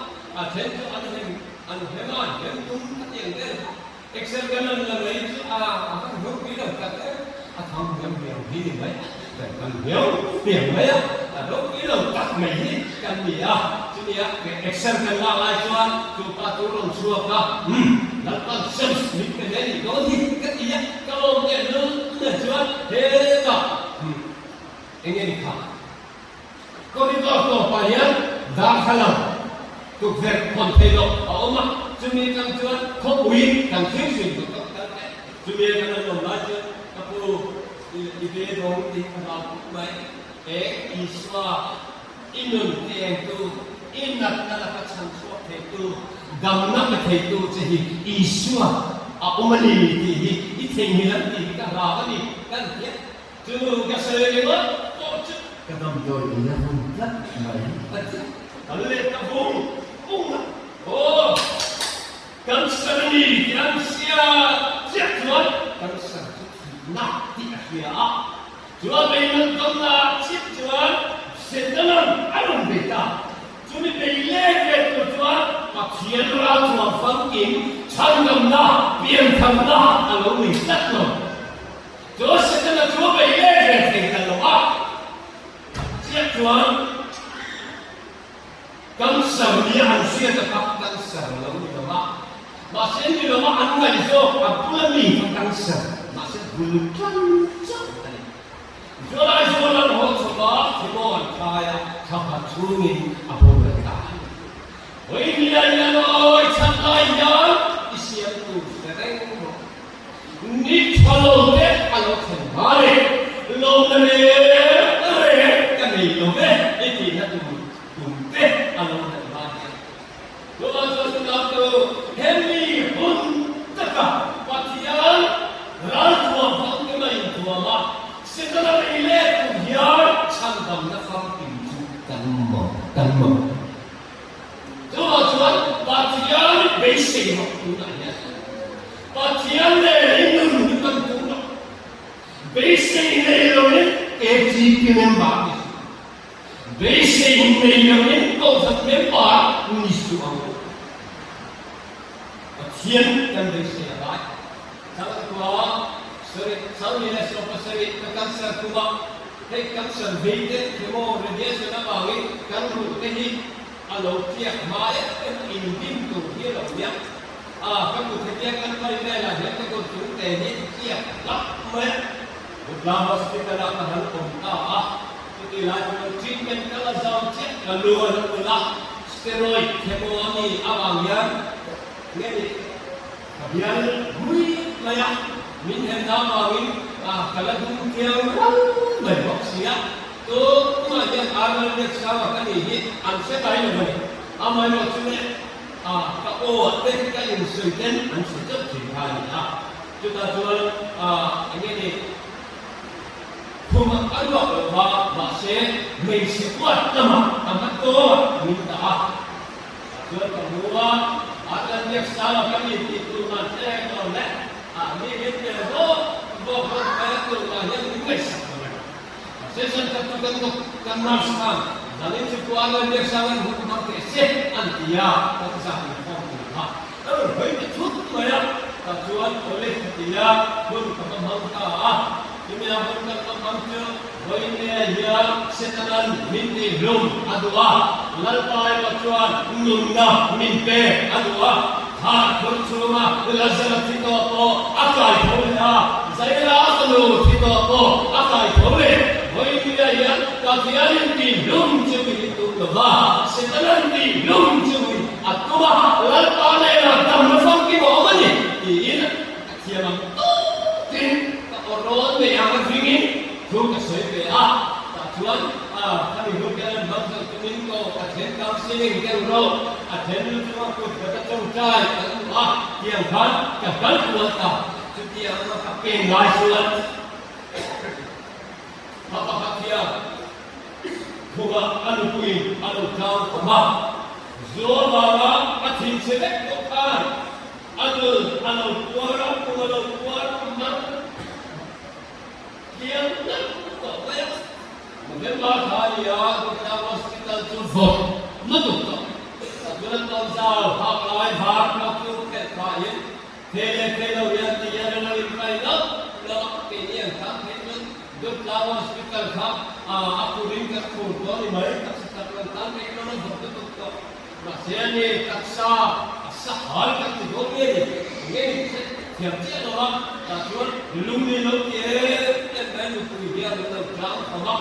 Speaker 5: a then chu an hem an hem a, hem tum a ti ang vel kha. Excel kan an la mai chu a a kan hlawk pui lo tak em, a thang hiam hiam hi ni mai a, kan kan hiau piang mai a, a hlawk pui lo tak mai hi kan ni a. Chunia Excel kan lak lai chuan chu pa chu rawn chhuak a, umm Lalpan James min pe hle nih dawn hi ka ti a, ka lawm teh lul nen chuan hetah umm Eng nge ni kha? Corridor tawpah hian darthlalang tukverh hawn theih loh a awm a, chumi atang chuan khawpui kan thlir zui duh tawk tak e. Chumi atang an awm lai chuan ka pu i ve dawng tih ka hlau khawp mai. Eng Isua i nun ti engtu, i natna laka chhan chhuak theitu, damna pe theitu che hi Isua a awm a ni tih hi i theihnghilh ang tih hi ka hlau a ni kan ti a. Chu ka sawi ringawt pawh chu
Speaker 3: ka damdawi in a hun tlat mai.
Speaker 5: A ti kal leh ta vung vung a. Aw, cancer a ni tih an hria chiah chuan cancer chu thihna tih a hria a. Chu a beihnawt dawmna chiah chuan Setanan a rawn bei ta. Chumi bei let let tur chuan Pathian ral chuan famkim chhandamna, pianthamna a lo nei tlat lo. Chu Setana chu a bei let ve thei ta lo a, chiah chuan cancer nia an hriat a kha cancer lo ni lo a, mahse ni lo a an ngaih zawk a bula mi kha cancer, mahse bul tan chauh a ni. July zual an haw chhawp a, Thimo an khai a, thla khat chhungin a boral ta. Vawinia hian awi chhan lai hian i siam tur hre reng rawh. Ni tha lo te a lo thlen hma le, lawmna reng reng ka nei lo ve i tihna tur tum te a lo hlen hma hian. Chuvang chuan tunah chu hemi hun taka Pathian ralthuam famkim a inthuam a, Setana bei let tur hian chhandamna famkim chu kan mawh kan mawh. Chuvang chuan Pathian beisei rawh tunah hian Pathian nen i nun hi kan tum lo. Beisei nei loin AGP member ni suh. Beisei nei loin Kohhran member ni suh ang u. Pathian kan beisei a ngai. Changkua, sorry, 2017 ka cancer kuma hei cancer vei te chemo radiation avangin kan ruh te hi a lo tliak hma em em a indim tur hi a lo nia. A, ka kut hetia kan mai velah hian ka kut chung te hi tliak hlap mai a. Butla Hospital ah ka han awm ta a, chuti lai chuan treatment ka la zau chiah ka lu a lo ulh a, steroid chemo a mi avang hian nge ni ka bial hui mai a, min hen na avangin ka la dum tiang ral mai bawk si a, chu tunah hian Arnold Biaksanga ka nih hi an hre ngai lo a ni, amaherawh chu le ka aw ah te ka insawi ten an hre chauh thin kha a ni a. Chutah chuan eng nge ni khum a ruak lo va, mahse hmeichhe uat lamah a hma tawngah min dah a. Tah chuan ka hmu a, a kan biak sang a ka mi tih tur man hre reng lo le, a mi min pe vawk vawk rawn pe turah hian min ngaihsak lo reng. Mahse zan khat chu kan dawk kan nurse khan zanin chu pu Arnold biak sang an hun hmang teh se an ti a, ka ti zak inkhawm tur kha. Ka rawn hawi ta thut mai a, tah chuan awle ka ti a, hun ka va hmang ta a. Chumi a hun kan va hmang chu vawiin hian Setanan min tihhlum a duh a, Lalpa erawh chuan nunna min pek a duh a, thar phur chhunga Lazara thi tawh pawh a kai tho leh a, Zaira fanu thi tawh pawh a kai tho leh. Vawiin hian Pathianin tihhlum chu i duh lo va, Setanan tihhlum chu i A tum a, Lalpa hnenah damna famkim a awm a ni, tiin ka thiam ang tawkin ka aw rawn nei ang ringin thu ka sawi ve a. Tah chuan ka mi hun ka lan hmang zawh tumin ka aw ka then counselling deuh rawh, a then lu chunga kut ka ta tawngtai ka duh a, tiang khan ka kal kual ta. Chutiang a ka pen lai chuan ka pakhat hian Khumah a nupuiin a lo tlang khawm a, zual vanga a thinchhe vek tawh khan a dul a lo puar a, kum a lo puar mar tliang nalh tawh mai a. November thla a ni a, Dutlang Hospital chu vawt lutuk tawh. Tuna tawnzau hak lai var pawh chu phelh phahin Thei leh thei lo hian ti hian an lo inkai loh loh a, keini an thang thei chuan Dutlang Hospital kha a phurin kan phur tawh a ni mai, taksa chak lo tan mai chuan a vawt lutuk tawh. Mahse a ni, taksa a sa hal kan ti dawn nge ni, nge ni thiam chiah lo a, tah chuan lung ni lo ti em em mai nupui hian an lo tlang khawm a,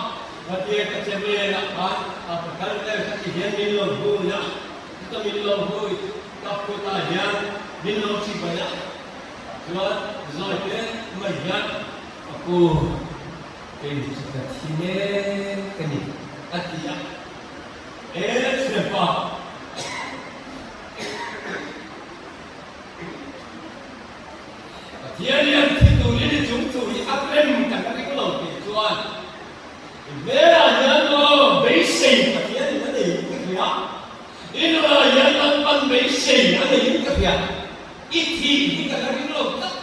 Speaker 5: khatia ka che velah khan a ka kal vel kha ti hian min lo hui a, chuta min lo hui Ka kutah hian min lo chi bai a, chuan zawi te mai hian ka pu kei chu ka thi mek ka ni a ti a, E thianpa, Pathian hian thi turin i chung thu hi a rem kan ring lo tih chuan i hmelah hian maw beisei Pathianin a nei ka hria. I nunah hian Lalpan beisei a neiin ka hria, i thih hi ka la ring lo tlat.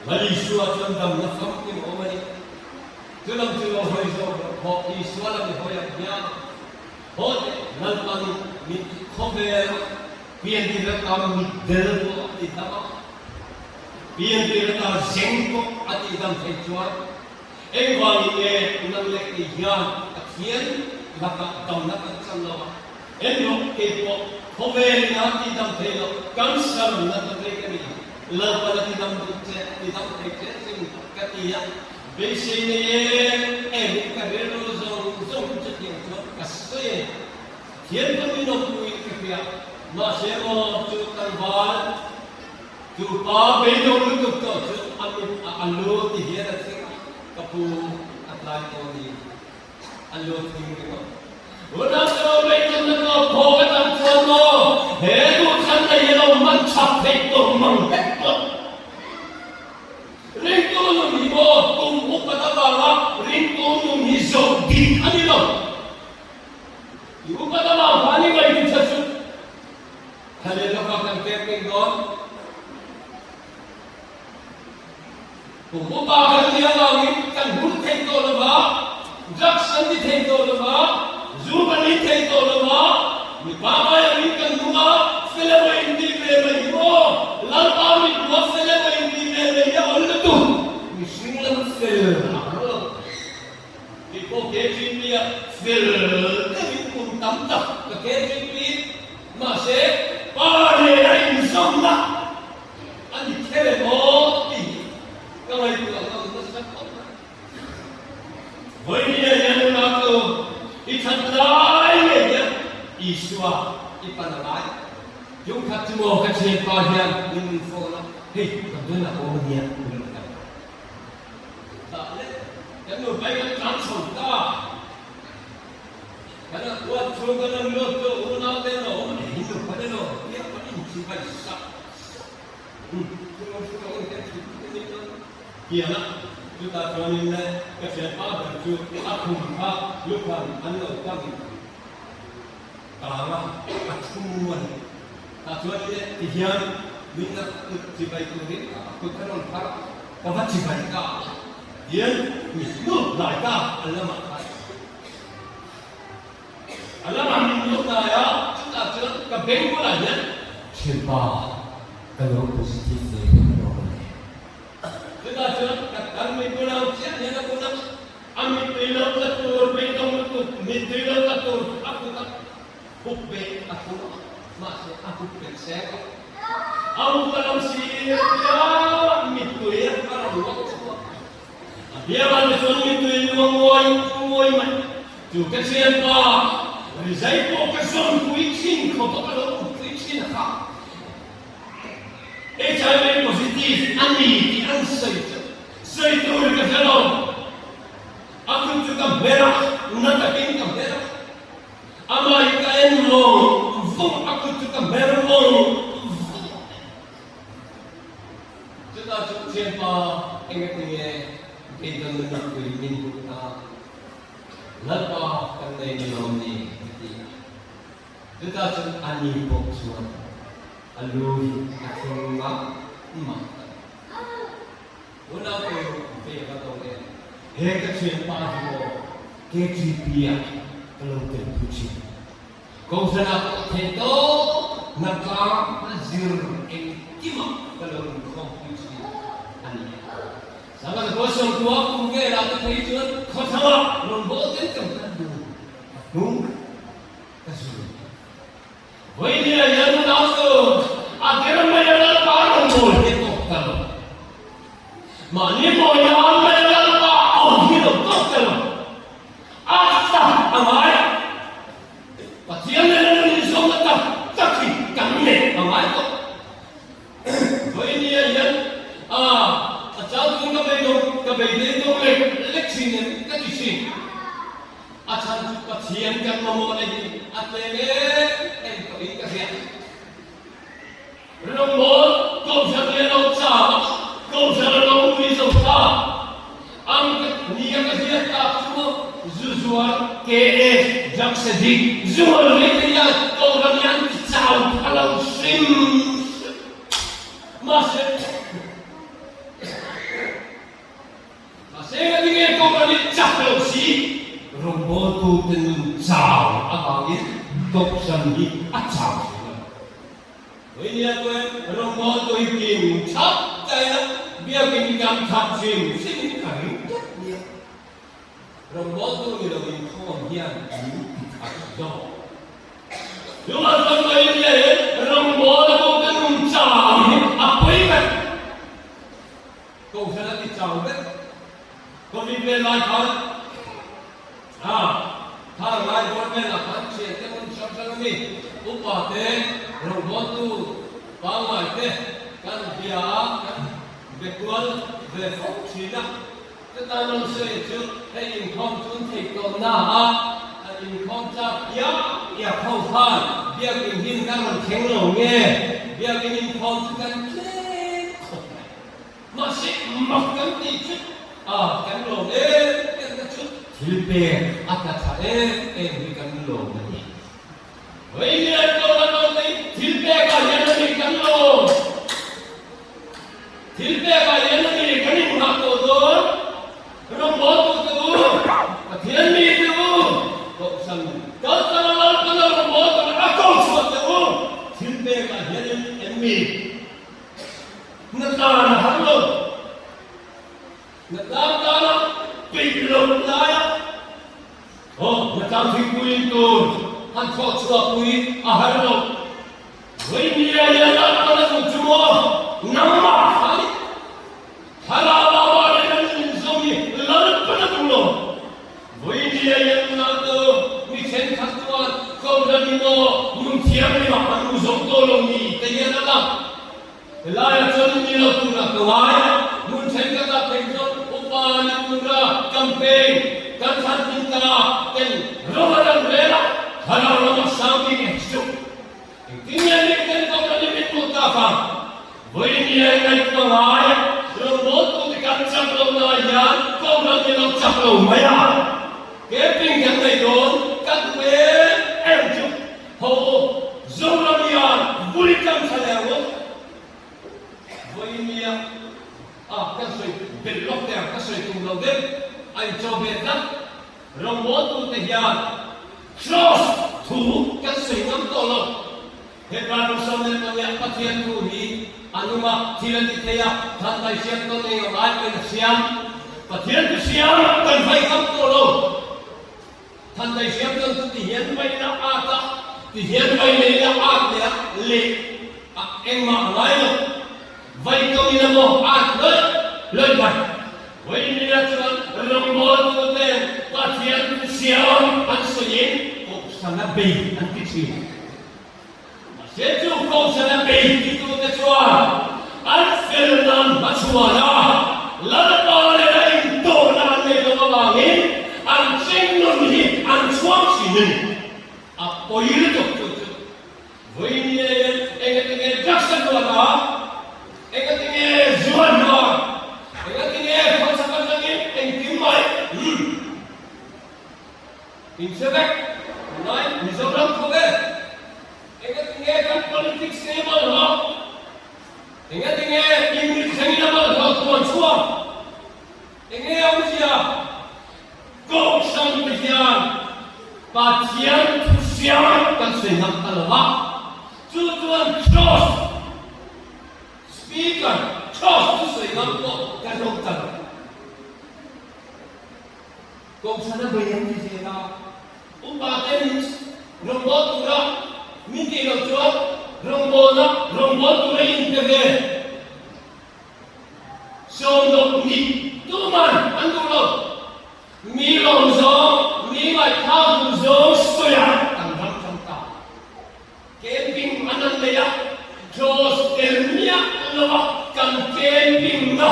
Speaker 5: Lal Isua chuan damna famkim a awm a ni. Chu lam chu lo hawi zawk rawh, hawh Isua lam i hawi ang hian haw teh, Lalpan mit khawvel piantir ata mitdel pawh a ti dam a, piantir ata zeng pawh a tih dam thei chuan Engvangin nge nang leh kei hian Pathian lakah damna kan chan lo a? Engrawh keipawh khawvelin a tidam thei lo, cancer natna vei ka ni a, Lalpan a tidam duh che, a tidam thei che sin ka ti a, beisei nei em em in ka rilru zawng zawng chutiang chuan ka sawi a ni. Pathian ka min awmpuiin ka hria, mahse maw chu tlangval Chu pa beidawng lutuk tawh chu a mit ah a lu ti hian a thing a, ka pu a tlai tawh ni, a lu thing ringawt. Unau chu beidawng na tawh phawk a tam chuan maw he duhthlan na hi a lo man chak theih tawh mang vek lo. Ringtu nun hi maw kum upat avanga ringtu nun hi zawh dik a ni lo. I upat avang khan i ngaihtuah tha chu. Thla lawka kan pek reng dawn. Kum upa kan nih avangin kan hun thei tawh lo va, drugs kan ti thei tawh lo va, zu kan in thei tawh lo va, mipa ngai angin kan nung a, fel emaw in ti ve mai hi maw? I pan a ngai. Chung khat chu maw ka thianpa hian min rawn phone a, hei damdawiin ah ka awm ania min rawn kal. Tah leh kan nupa hi kan tlan chho ta. Kan a huat chhung kan rawn lut chu unau te an awm a, in nupa te lo tia kan inchibai sak sak. Pian a, chutah chuanin le ka thianpa ber chu a khum kha lukhan an lo kam kang a, a thu a ni. Tah chuanin le tihian min la kut chibai turin a kut a rawn phar a, ka va chibai ta a, tihian mi hnuk hnai ta an lamah khan. A lamah min hnuk hnai a, chutah chuan ka beng bulah hian thianpa ka lo positive ve vek alawm a ni. Chutah chuan ka kan mipu lo chiah hian a kun a, a mittui lo tla tur beidawng lutuk mittui lo tla tur chu a kut a hup ve a tum a, mahse a hup bet seng a. A hup a lo sir tia mittui a rawn luang chhuak a. A biangah te chuan mittui luang nguai nguai mai. Chu ka thianpa rizai pawh ka zawnpui thin khawp a ka lo utpui thin a kha. HIV positive a ni tih an sawi chu sawi tur ka hre lo. A kut chu ka hmer a, na takin ka hmer a. Amah hi ka en vawng vawng, a kut chu ka hmer vawng vawng. Chutah chu thianpa engatinge beidawnna mittui min hmuh ta? Lalpa kan nei ni lawm ni? ka ti a. Chutah chuan a ni pawh chuan a lu hi a thleng mah mah ta. Unau te ve va to em? He ka thianpa hi maw KTP ah ka lo tel pui thin. Kohhran ah pawh thei tawp na tlang na zir engkim ah ka lo inkhawm pui thin a ni e. Sangan Huasawmtua kum velah te phei chuan khawthlang ah rawn bawl ten kan kal dun a hnung ka zui. Vawinia hian unau chu a ker mai a Lalpa rawn mawi hi a tawk ta lo. Mahni mawi a an mai a Lalpa awm hi lo tawk ta lo. A ta a ngai. Pathian nena nun inzawmna tak tak hi kan neih a ngai tawh. Vawinia hian a a changtlung ka bei lo, ka bei dei dawng lek lek thin em ka ti thin. A chhan chu Pathian kan mamawh na hi a tlem em em tawhin ka hria. Rawngbawl Kohhran leh lo cham a, Kohhran a lo ui zo ta. Ang ka nia ka hriat tak chu maw zu zuar KA drugs addict zu hawn mai te hian Kohhran hi an ti chau pha lo hrim hrim. Mahse. Mahse ka ti nge Kohhran hi chak lo si, rawngbawltute nun chau avangin Kohhran hi a chau thei lo. Vawinia chuan rawngbawltu hi kim thap taia biakin hi kan thap hrim hrimin ka ring tlat nia. Rawngbawltu ni loin khawm hian min ti khat zawk. Chuvang chuan vawinia hian rawngbawltute nun chau hi a pawi ber. Kohhran a ti chau vek. Covid vel lai khan a thar lai dawn velah khan thian te hmun hrang hrang a mi upa te rawngbawltu pangngai te kan bia a kan be kual ve fo thin a. Chuta rawn sawi chu hei inkhawm chun theih tawh na a an inkhawm chak iak iak ho khan biakin hin kan rawn thleng lo nge biakin inkhawm chu kan tlem khawp mai. Mahse mak kan tih chu a kan lawm em em na chu thil pek a tla tha em em hi kan lawm a ni. Vawiin pawh kan awm mai thil pek ah hian a ni kan lawm. Thil pek ah hian a ni kan inghah tawh dawn. Rawngbawltu te u, Pathian mi te u, Kohhran kaltlang Lalpana rawngbawltu leh a kohchhuah te u, thil pek ah hian em mi? Na tan a har lo. Na tlang tana peih loh laia aw na tlang thingpui in tur han thawh chhuah pui a har lo. Vawinia hian a tan a duh chu maw nangmah kha ni. Thlarau lama leh nan inzawm hi Lalpan a duh lo. Vawinia hian nau tu mi thenkhat chuan Kohhran in aw nun thiam lo. nge ngaihtuah ngai? Rawngbawltute kan chak loh lai hian kohhran hi lo chak lo mai a. Camping kan nei dawn ka duh em em chu ho u, Zoram hian vui kan thla leh ang u. Vawinia a kan sawi belh lawk teh ang, ka sawi tum lo deuh a inchaw ve tlat. Rawngbawltute hian Kraws thu kan sawi ngam tawh lo. Hebrai rawng 14 Pathian thu hi a nung a, thil a ti thei a, than tai siam tawn eng ang ai pawhin a siam. Pathian thu siam kan vai ngam tawh lo. Than tai siam tawn chu ti hian vai la at a, ti hian vai lei la at leh a, leh a engmah a ngai lo. Vai tawng in a maw at lawih lawih mai. Vawinia chuan rawngbawltuten Pathian thu siam an sawiin Kohhrana bei an ti thin. Mahse chu Kohhrana bei titute chuan an fel nan hmachhuan a, Lalpa leh a intawhna an nei lo avangin an chingnun hi an chhuang thin a ni. A pawi lutuk chu chu. Vawinia hian engatinge drugs a hluan a? Engatinge zu a hluan? Engatinge khawchhak atangin engkim mai? Umm. Inhre vek, tunlai Mizoram khawvel engatinge kan politics te hi bawlhhlawh? Engatinge English thlengin a bawlhhlawh thuan chhuak? Enge awmzia? Kohhran te hian Pathian thu siam kan sawi ngam ta lo a, chu chuan Kraws Speaker Kraws thu sawi ngam pawh kan awm ta lo. Kohhran a bei an ti zel a, upa te min rawngbâwl tura min tih loh chuan rawngbâwlna rawngbâwl tura in pe ve. Sawmdawp nih tuman an duh lo. Mi lawm zawng, mi ngaihthlak duh zawng sawiah kan ram ṭang ta. Camping an an nei a, Kraws tel miah lo a kan camping na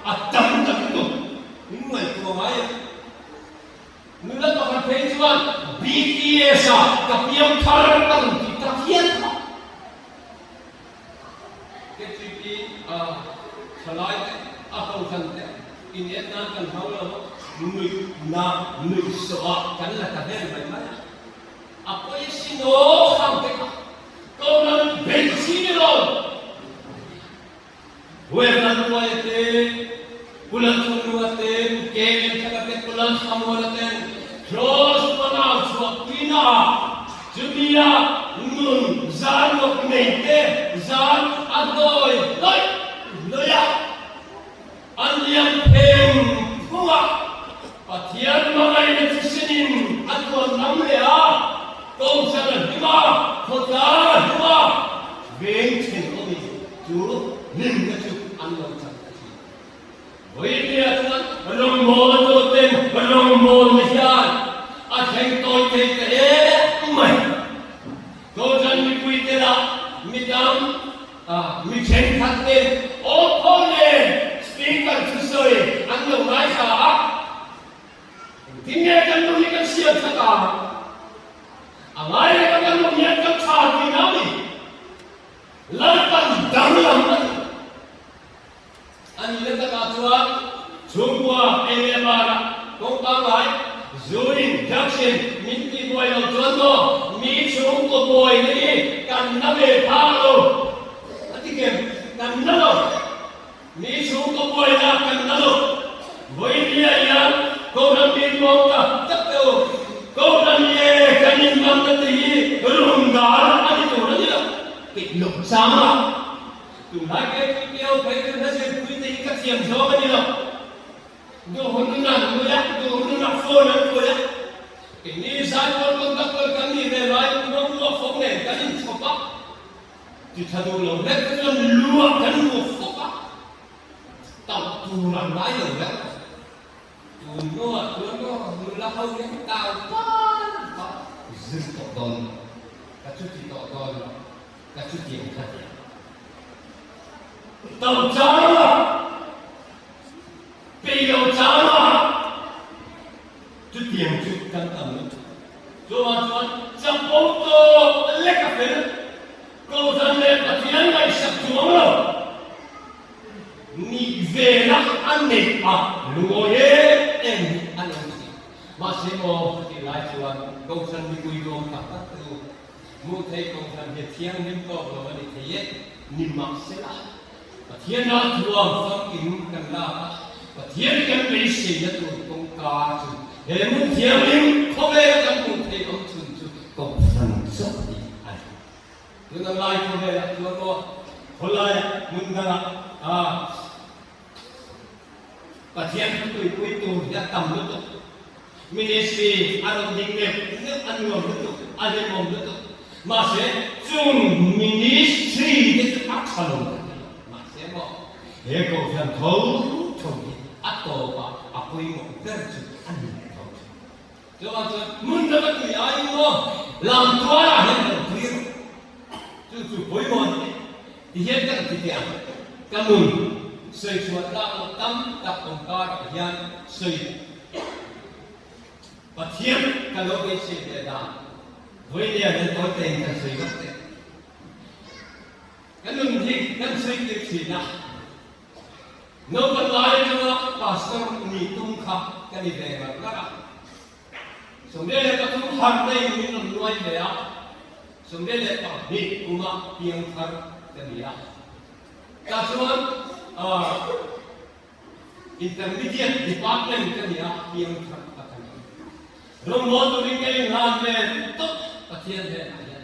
Speaker 5: a tam ta lutuk. Min ngaihtuah ngai a. Nula pakhat phei chuan BTS ah ka piangthar a rawn ti ta hial kha. KTP a thalai te a hohlan te in en nan kan hmang lo a, nuih na nuih sawh ah kan la ta vel mai mai a, a pawi sin aw khang te kha kohhran beih chi ni lo. Huairan Tuaia te, Pu Lalchungnunga te, Pu KM Thaka te, Pu Lalthlamuana ten Kraws panau chhuah puina ah chumia nun zar lawk nei te zar a dawi lawih lawih a, an liam pheng phung a, Pathian hmangaihna thisenin a tuan lam leh a, Kohhran a hlim a, khawtlang a hlim a, veng then awmin chu hlimna chu an lo chang ta thin. Vawinia chuan rawngbâwl tuten rawngbâwlna hian a thleng tawi thei ta em mai. Kohhran mipuite lah midang mi thenkhat ten aw phaw nen speaker thusawi an lo ngaithla a. Engtin nge kan nu hi kan siam that a? A ngai leh kan nu hian kan tha tih na ni. Lalpan danglam a ni. A nih na takah chuan chhungkua ei leh barah kawng pangngai zuin drugs in min tih buai lo chuan maw mi chhungkaw buaina hi kan na ve phak lo a ti kem kan na lo. Mi chhungkaw buaina kan la lo. Vawinia hian Kohhran bik mawng tak tak te u, Kohhran nge kan inhmanna te hi rungdar a ni tur a ni lo. Tih loh chang a, tunlai KTPO phei chu hla zirpui te hi ka thiam zawng a ni lo. Duhun an nui a, duhun a phone an khawih a. Keini zaipawl conductor kan nih ve laiin ruang fawk nen kan inchhawp a. Ti tha duh lo hlek te chuan luah kan luah fawk a, tauh tur an ngai lo hlek. Tun hnuah chuan maw nula ho hian tau pan pa zir tawh dawn lo, ka chuti tawh dawn lo, ka chuti ang kha ti ang. Tauh chang a, pei lo chang a, chutiang chu kan tam lutuk. Chuvang chuan chapo tawp lek a fel, Kohhran leh Pathian ngaihsak chuang lo. nih vena a neih a lungawi em em hi an awm thin. Mahse maw chutih lai chuan Kohhran mipui nuam tak tak chu hmuh theih Kohhran hi a thianghlim tawk lo a ni thei e. Nimahsela, Pathian ralthuam famkim kan lak a, Pathian kan beiseina tur kawngka chu he hmun thianghlim khawvela kan hmuh theih awm chhun chu Kohhran chauh hi a ni. Tuna lai khawvelah chuan aw khawlaiah hmun dangah Pathian thu tuipui tur hi a tam lutuk. Ministry a rawn ding neuh neuh a nuam lutuk, a hlimawm lutuk. Mahse, chung ministry te chu a tha lo ka ti lo. Mahse maw, he kohhran tho tho hi a tawpah a pawimawh ber chu a ni leh tho thin. Chuvang chuan hmun danga tui aiin maw lam tuarah hian kan tui rawh. Chu chu pawimawh a ni. Tihian kan ti teh ang. Ka nun sawi chhuah tlak loh tam tak awm karah hian sawi Pathian ka lo beisei ve dan vawinia nan tawi tein kan sawi vat teh. Ka nun hi kan sawi tir thin a. Naupan lai atanga pastor nih tum kha ka ni ve ngar ngar a. 13 harna in min rawn nuai ve a, 12 kuma piangthar ka ni a. Tah chuan Intermediate Department ka ni a, piangthar ka ka ni. Rawngbâwl turin ka inhlan ve tawp Pathian hnenah hian.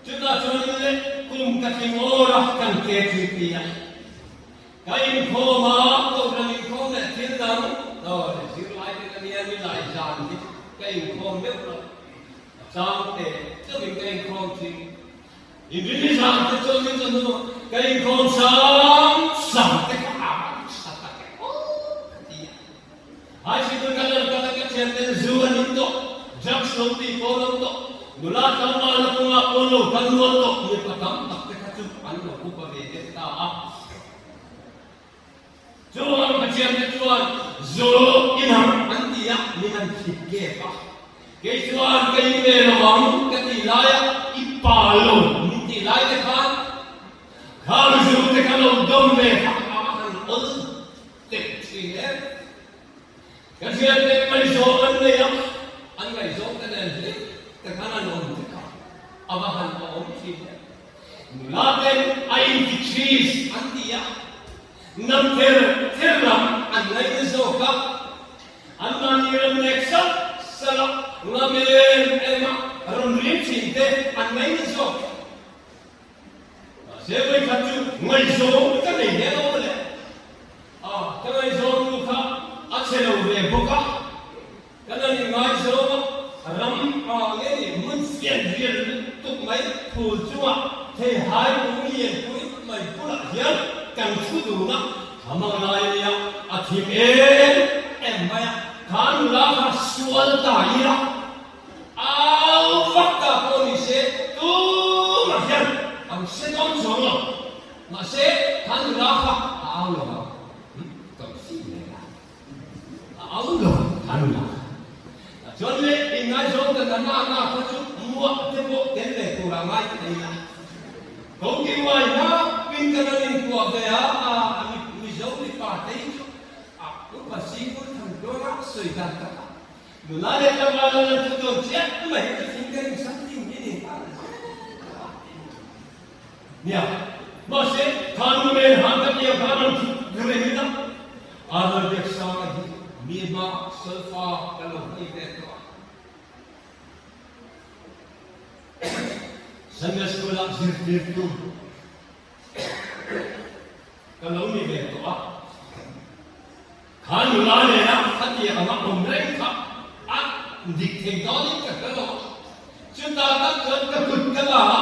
Speaker 5: Chutah chuan le kum ka tling awr a kan ke thui pi a, ka inkhawm a, kohhran inkhawm leh thil dang aw le zirlai te ka nia ni lai zan hi ka inkhawm meuh lo, a chang te chauhin ka inkhawm thin. Inrinni zan te chuan min chuan hnu ka inkhawm sang sang te kha a tha tak e aw ka ti a. High sikul ka lan kal a ka thian ten zu an in tawh, drugs lo tih pawh an awm tawh, nula tlangval na kawngah pawh lo kal nual tawh mipa tam tak te kha chu an lo upa ve deuh ta a. Chuan ka thian te chuan zu in ang an ti a, min an thlit kep a. Kei chuan ka in ve lo ang ka tih laia i pa lo min tih lai te khan khang zu te kha lo dawm ve kha a han awl teh thin em. Ka thiante ngaihzawng an nei a, an ngaihzawng te nen hlim te khan an awm vek a, a va han awm thin em. Nula ten a inti cheese an ti a, nam ther ther lam an ngaina zawk a, anmahni ram nek salh salh a, ngam em em a rawn rim thin te an ngaina zawk. Mahse vawikhat chu ngaihzawng ka nei hle lo mawle. A, ka ngaihzawng nu kha a che lo ve bawk a, ka la ni ngaizawng a, ram a nge ni hmun fian rial lutuk mai phul chungah theihai lung lian pui mai bulah hian kan thu dun a, thlamang lai a nia, a thim em em mai a, kha nula kha sual ta ila. Au vak ta pawh ni se tumah hian an hre dawn chuang lo. Mahse, kha nula kha a au lo ang. Ka fim leh a. A au lo ang kha nula kha. Chuan le inngaizawng ta na na na kha chu muah te pawh tel ve tur a ngai thei la. Ko ki uai hnapin ka rawn inkuah ve a, a Mizo mipa te hi chu a upa Sipur Thangtuanga sawi dan tak a. Nula leh tlangval an lan thu dawn chiah mai hi chu fingering something hi ni nghal zel a. Nia, mahse kha nu nen han ka tia khan an thu reng in a, Arnold Biaksanga hi mi hma solfa ka lo hmei ve tawh a. Sunday School ah zirtirtu ka lo ni ve tawh a. Kha nula nena khati anga awm reng kha a dik thei dawnin ka hre lo a, chutah tak chuan ka kut ka la a,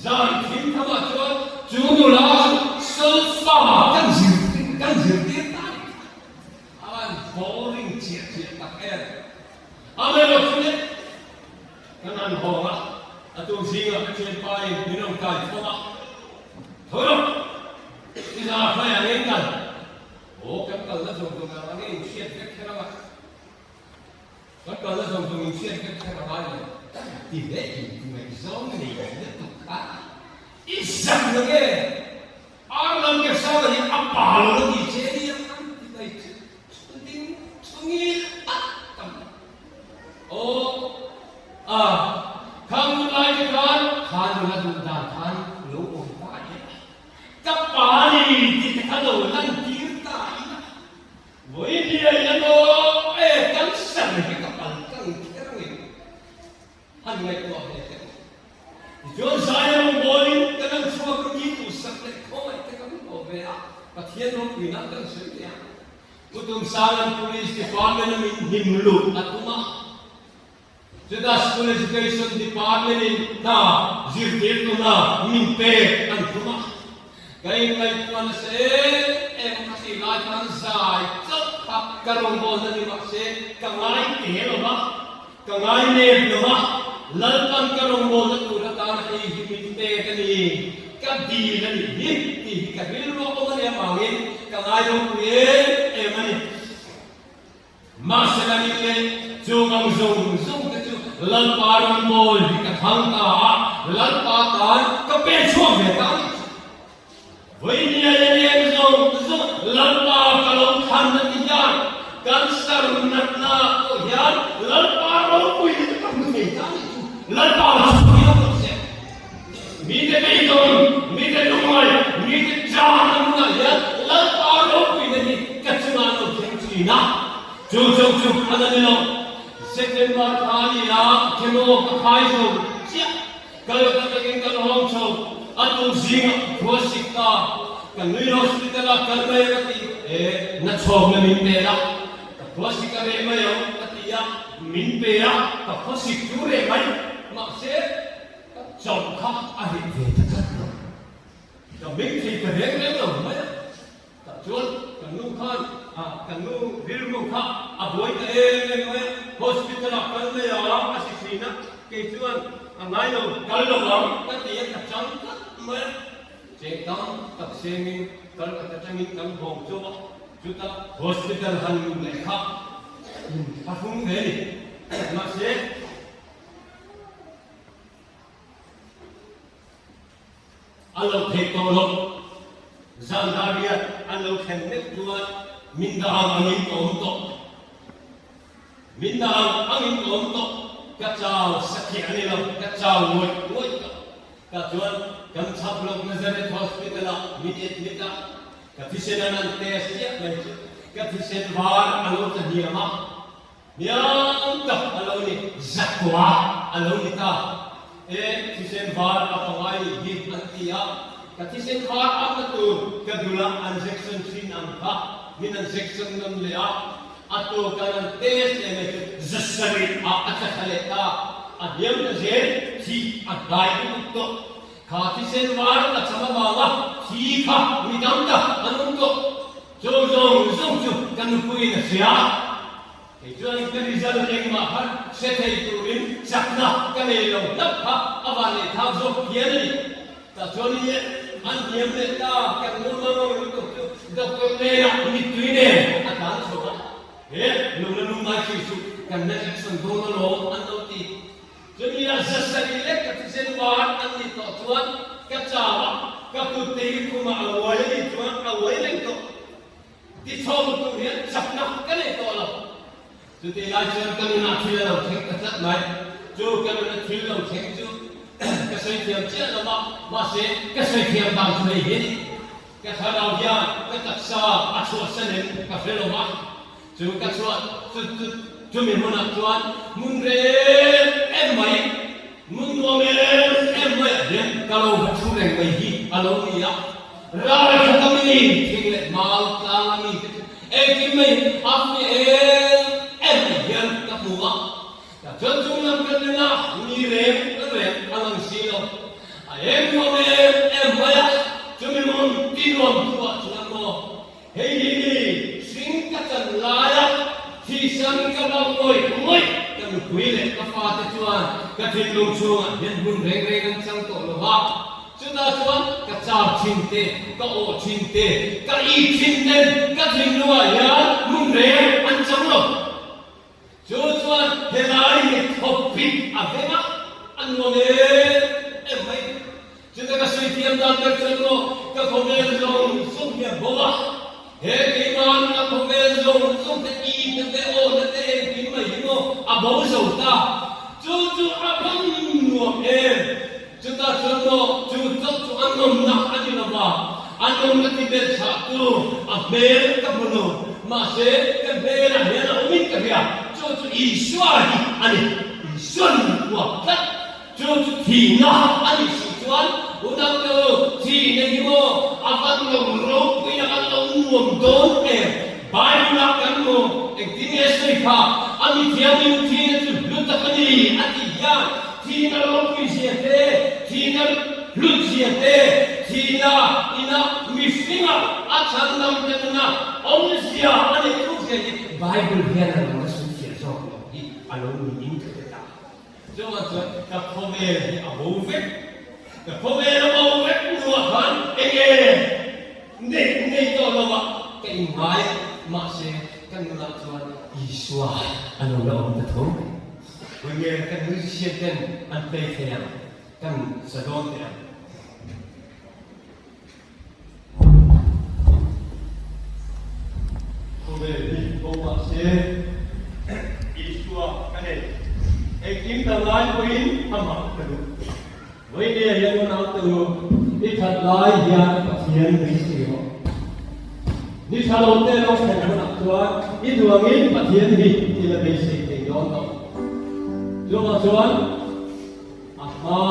Speaker 5: zan thim thamah chuan chu nula chu solfa kan zir kan zirtir ta a ni kha. A van boring chiah chiah tak em. Amaherawh chu le kan han hawng a, a tuk zingah ka thianpa in min rawn kai tho a, Tho rawh! I za hruai ang in kal. Aw kan kalna zawng zawng ang ange in hriat vek kher ang a. Kan kalna zawng zawng in hriat vek kher a ngai lo. Ti leh in ngaihzawng nei lutuk kha i zak lo nge? Lalbiaksanga hi a pa lo a ti che nia an ti mai chu thu ding thu ngil tak tam aw a khang nu lai te khan kha nula duh dan khan lo awm ta ila ka pa ni ti te kha lo lan tir ta ila vawi hliai emaw e cancer hi ka pal tlang kher ngei. Han ngaihtuah ve teh u. Tichuan Zaia rawngbawlin kan an chhuak a mi duhsak leh khawngaih te kan hlawh ve a, Pathian ropuina kan sawi leh a. Pu Tumsanga'n Police Department a min hnim luh a tum a, chutah School Education Department in hna zirtirtu hna min pek an tum a. Ka inngaihtuah nasa em em a tih lai khan zai chauh kha ka rawngbawlna ni mahse ka ngai te lo va. Ka ngai nep lo a, Lalpan ka rawngbawlna tur atana hei hi min pek a ni, ka dil a nih hi tih hi ka rilru a awm a nih avangin ka ngai ropui em em a ni. Mahse kan in leh chung ang zawng zawng te chu Lalpa rawngbâwl hi ka thlang ta a, Lalpa tan ka pen chhuak ve ta a nih chu. Vawinia leng zawng zawng Lalpa ka lo thlan a ti hian kan sar natna pawh hian Lalpa ropui na chu ka hmu thei ta nih chu. Lalpa chu hian rawh se. Mite beidawn, mite lungngai, mite chahna hmunah hian Lalpa ropui na hi ka chungah an lo thleng thin a. Chu chauh chu a la ni lo. September thla a ni a, chemo ka khai zo chiah. Kal ka takin kan hawng chho, a tuk zingah khua sik ta, ka nui hospital ah kal mai ka ti, e na chhawkna min pe la, ka khua sik a reh mai ang ka ti a, min pe a, ka khua sik chu reh mai, mahse ka chauh kha a reh ve ta tlat lo, ka meng thei ta reng reng lo mai a. Tah chuan kan nu khan kan nu rilru kha a buai ta em em mai a, hospital ah kal mai a, a si thin a, kei chuan a ngai lo, kal lo ang ka ti a, ka chang tlat mai a, cheng tam tak sengin kal ka ta tangin kan hawng chauh a, chutah hospital han luh leh kha a hrung ve a ni, mahse. A lo theih tawh loh. Zan dariat an lo thlen mek chuan min dah ang angin ka awm tawh. Min dah ang angin ka awm tawh. Ka chau sathiah a ni lo, ka chau ngawih ngawih tawh. Tah chuan kan chhak lawk Nazareth Hospital ah min admit a, ka thisen an an test chiah mai chu ka thisen var a lo tla hniam a. Hniam tak a lo ni, zakua a lo ni ta. E, thisen var a pangai nih hi an ti a, ka thisen var a na tur ka dula an jection thin ang kha min an jection nawn leh a, a tur kan an test leh mai chu zasarih ah a tla thla leh ta, a hniam ta zel thi a hnai lutuk tawh. Kha thisen var a cham avanga thi kha mi tam tak an awm tawh. Chu zawng zawng chu ka nupuiin a hria a, kei chuan ka result engmah kha hre thei turin chakna ka nei lo hlauh kha a van leh thak zawk phian a ni. Tah chuan i an hniam leh ta, kan nu mang lutuk chu doctor hnenah mittui nen a tlan chho a, he lung la lungngai hri chu kan la action dawn alawm an lo ti. Chumi a zasarih lek ka thisen var an nih tawh chuan ka chau a, ka kut te hi khumah a uai a nih chuan a uai reng tawh. Tichho tur hian chakna ka nei tawh lo. Chutih lai chuan ka nunah thil a lo thleng ta tlat mai. Chu ka nuna thil lo thleng chu ka sawi thiam chiah lo va, mahse ka sawi thiam dan chu hei hi a ni. Ka thlarau hian ka taksa a chhuahsan em ka hre lo va. Chu ka chhuah chut chut chumi hmunah chuan hmun rem em mai, hmun nuam em em maiah hian ka lo va thu reng mai hi a lo ni a. Ral khat a mi thing leh mau tlang a mi te chu engkim mai a fi em em mai hian ka hmu a. Tah chuan chung lam kan en a, ni reng reng a lang si lo. A eng nuam em em mai a, chumi hmun ti nuam tu ah chuan maw Hei hi ni hring ka chan laia thisan ka lo ngawih ngawih ka nupui leh ka fate chuan ka thinlung chhungah hian hmun reng reng an chang tawh lo va, chutah chuan ka chau thin te, ka awh thin te, ka it thin ten ka thinlungah hian hmun reng an chang lo. Chu chuan helai hi thawpit a veng a, a nuam em em mai. Chuta ka sawi thiam dan ber chuan maw ka. Ka khawvel zawng zawng hi a bo a, he keimah nuna khawvel zawng zawng te i te aw na te engkim mai hi maw a bo zo ta. Chu chu a bang nuam em? Chutah chuan maw chu chauh chu a nawmna a ni lo va, a nawmna ti bel chhahtu a hmel ka hmu lo, mahse ka hmelah hian a awmin ka hria, chu chu Isua hi a ni, Isua nun uap tlat. Chu chu thihna a nih si chuan unau te u, thihna hi maw a van lo ropuiin a van lo nuam dawn em? Bible-ah kan hmu, engtin nge sawi kha, a mi thiangin thihna chu hlu tak a ni a tih hian thihna ropui zia te, thihna hlut zia te, thihna ina mihringa a chhandam te nuna awmzia a neih thuk zia hi Bible hian a lo la sawi fiah zawk lo hi a lo niin ka hre ta. Chuvang chuan ka khawvel hi a bo vek, ka khawvel a bo vek hnuah khan enge neih nei tawh lo ah ka inngai mahse ka nunah chuan Isua a lo la awm ta tho mai. Khawi nge kan musician ten an play thei ang, kan sa dawn teh ang. Khawvel hi bo mah se, Isua ka nei. Engkim ka ngai pawhin amah ka duh. Vawinia hian unau te u, i that lai hian Pathian beisei rawh. Ni tha lo te lo thlen hunah chuan i duangin Pathian hi i la beisei thei dawn lo. Chuvang chuan A hma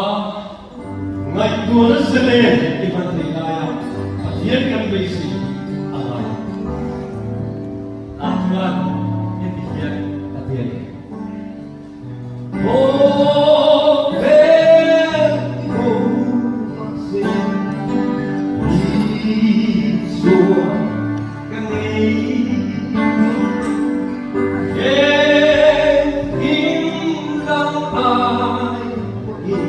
Speaker 5: ngaihtuahna zele i hman theih laia Pathian kan beisei hi a ngai a. Tah chuan heti hian a ti a ni. Khawvel ho mahse Isua ka nei. Engkim dang ai pawhin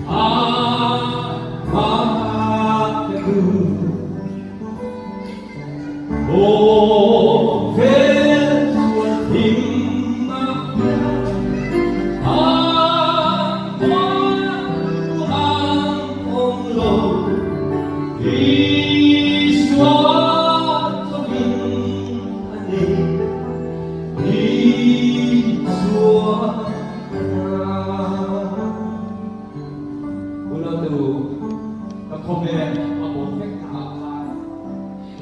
Speaker 5: a hma ka duh. Khawvel chuan thim a a hma ang awm lo. Isua chawmin a nei Isua Unau u, ka khawvel a bo vek ta khan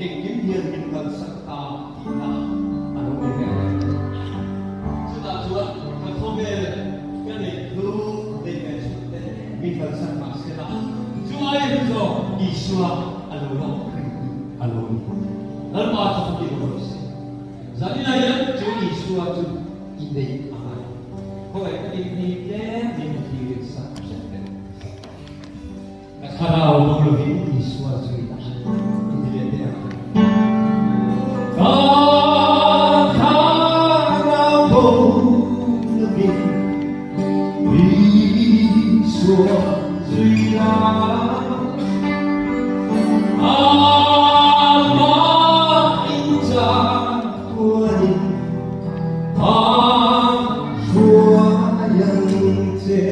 Speaker 5: engkim hian min kalsak ta tihna a lo ni reng a. Chutah chuan ka khawvel ka neih hnu neih ve chhun te min kalsak mah se la, chu aia hi zawk Isua a lo la awm reng hi a lo ni. Lalpa chu ka ti lo se. Zanina hian chu Isua chu i nei a ngai. Khawngaih takin hei tlem min thlir sak hret teh. Ka thlarau bo lovin Isua zui la i ti leh teh ang. Ka thlarau bo lovin Isua zui la. Amah in chatuanin a hruai ang che.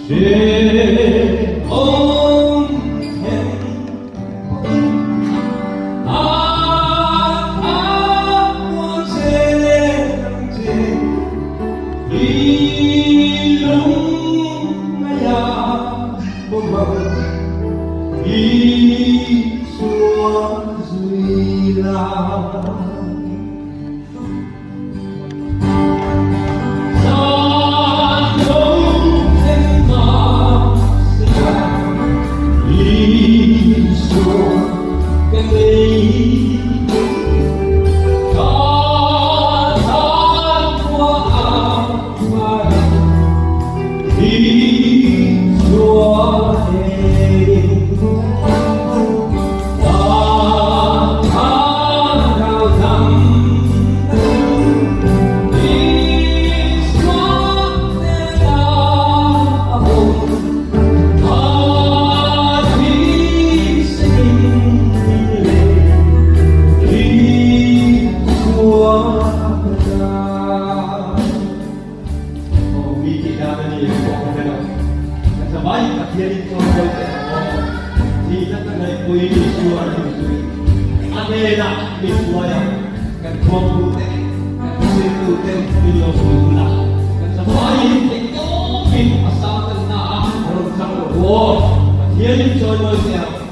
Speaker 5: Hrehawm then pawhin a thlamuan zel ang che. I lungngaia bawmang Isua zui la.
Speaker 6: Isuan min zui. A hnenah min hruai a, kan khuangtute, kan hruaituten min lo zui bul a, kan zavaiin theihtawpin a sang kan hna a rawn chang rawh u aw. Pathianin chawimawi che ang.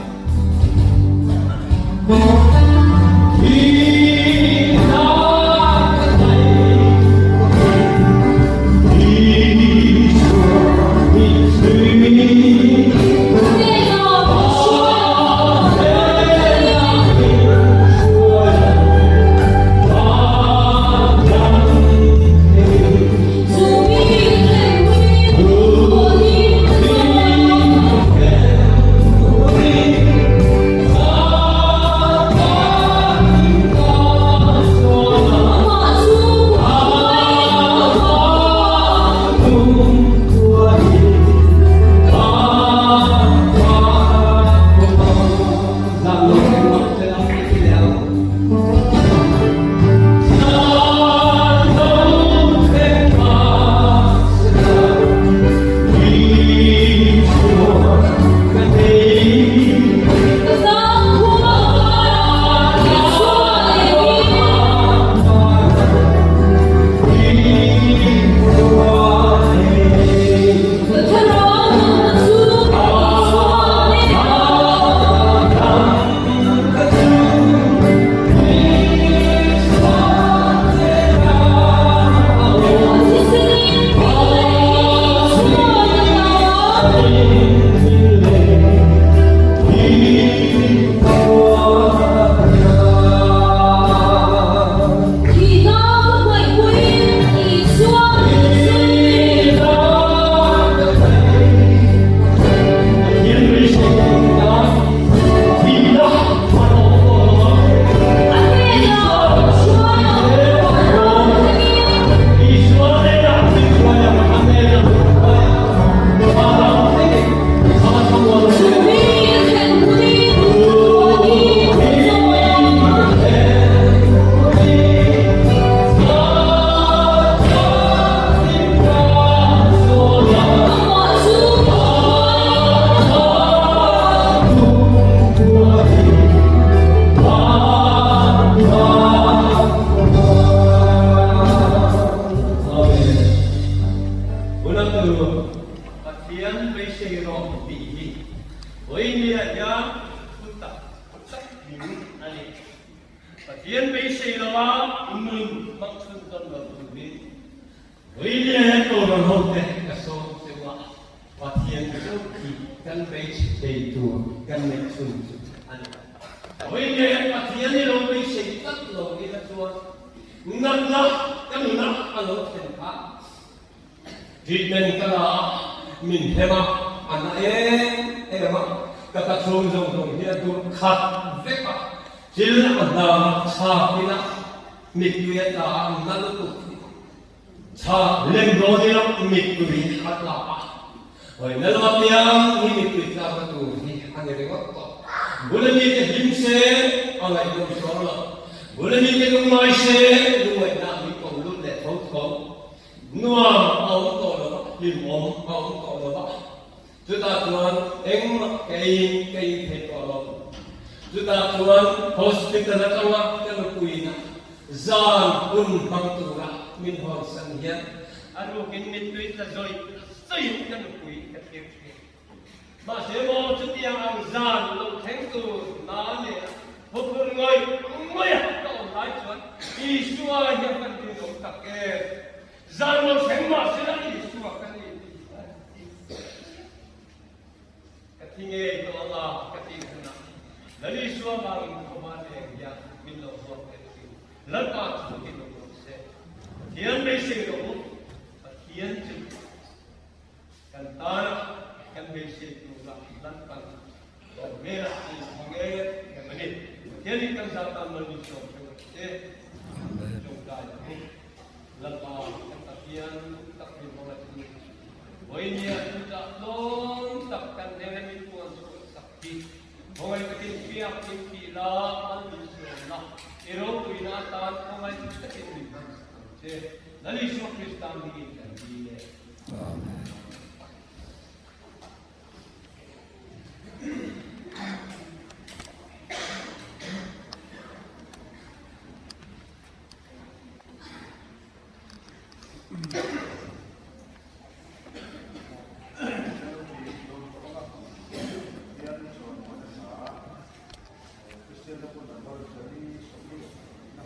Speaker 1: Telephone number 4 20 na.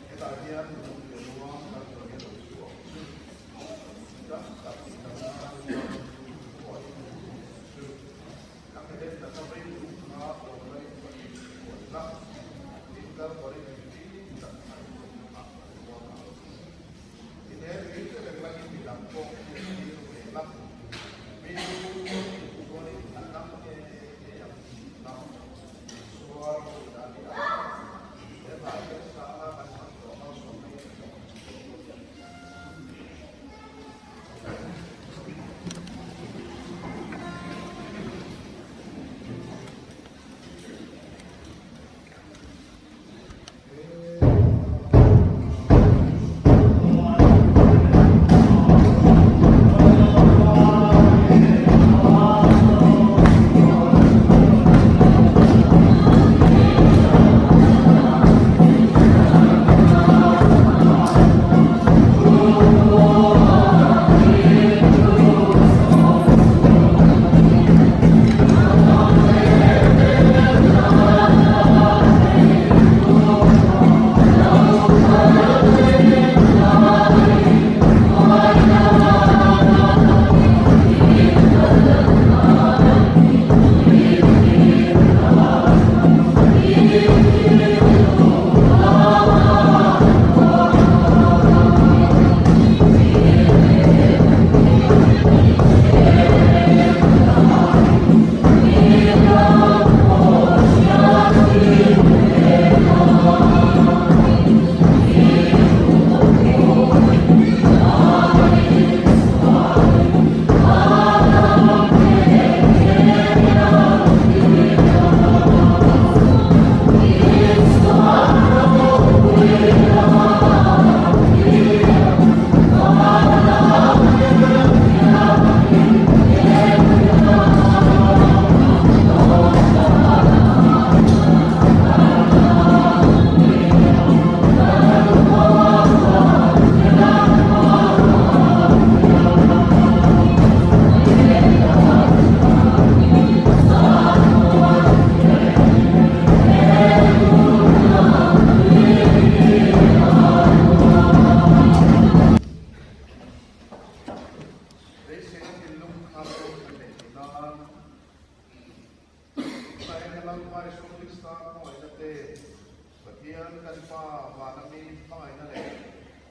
Speaker 1: Hetah hian lung leh ruang kan rawn en lo chhuak chu tam tak dang chu a nghet taka vei lung kha awmna in ka inhruaina in Kalvari mipui tak a inawmna ah a ruang a. In he tui te reng langin midang pawh hriattir ve la, mi chu chuanin an dam nge nge ang tih lam sual puina a ni a. He hla hian sahna kan hman tawh malsawmna in a dawng ang tih pawh hi. Beiseina thinlung thar kan neih theih nan China Lalpa Isu Krista hmangaihna te, Pathian kan Pa vana mi hmangaihna leh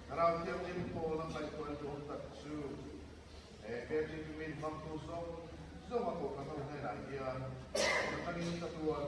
Speaker 1: Thlarau Thianghlim pawl a ngaihtuah duhawm tak chu he KTP min hmangtu zawng zawng a kohhran ho hnenah hian ka tangin ka tuar.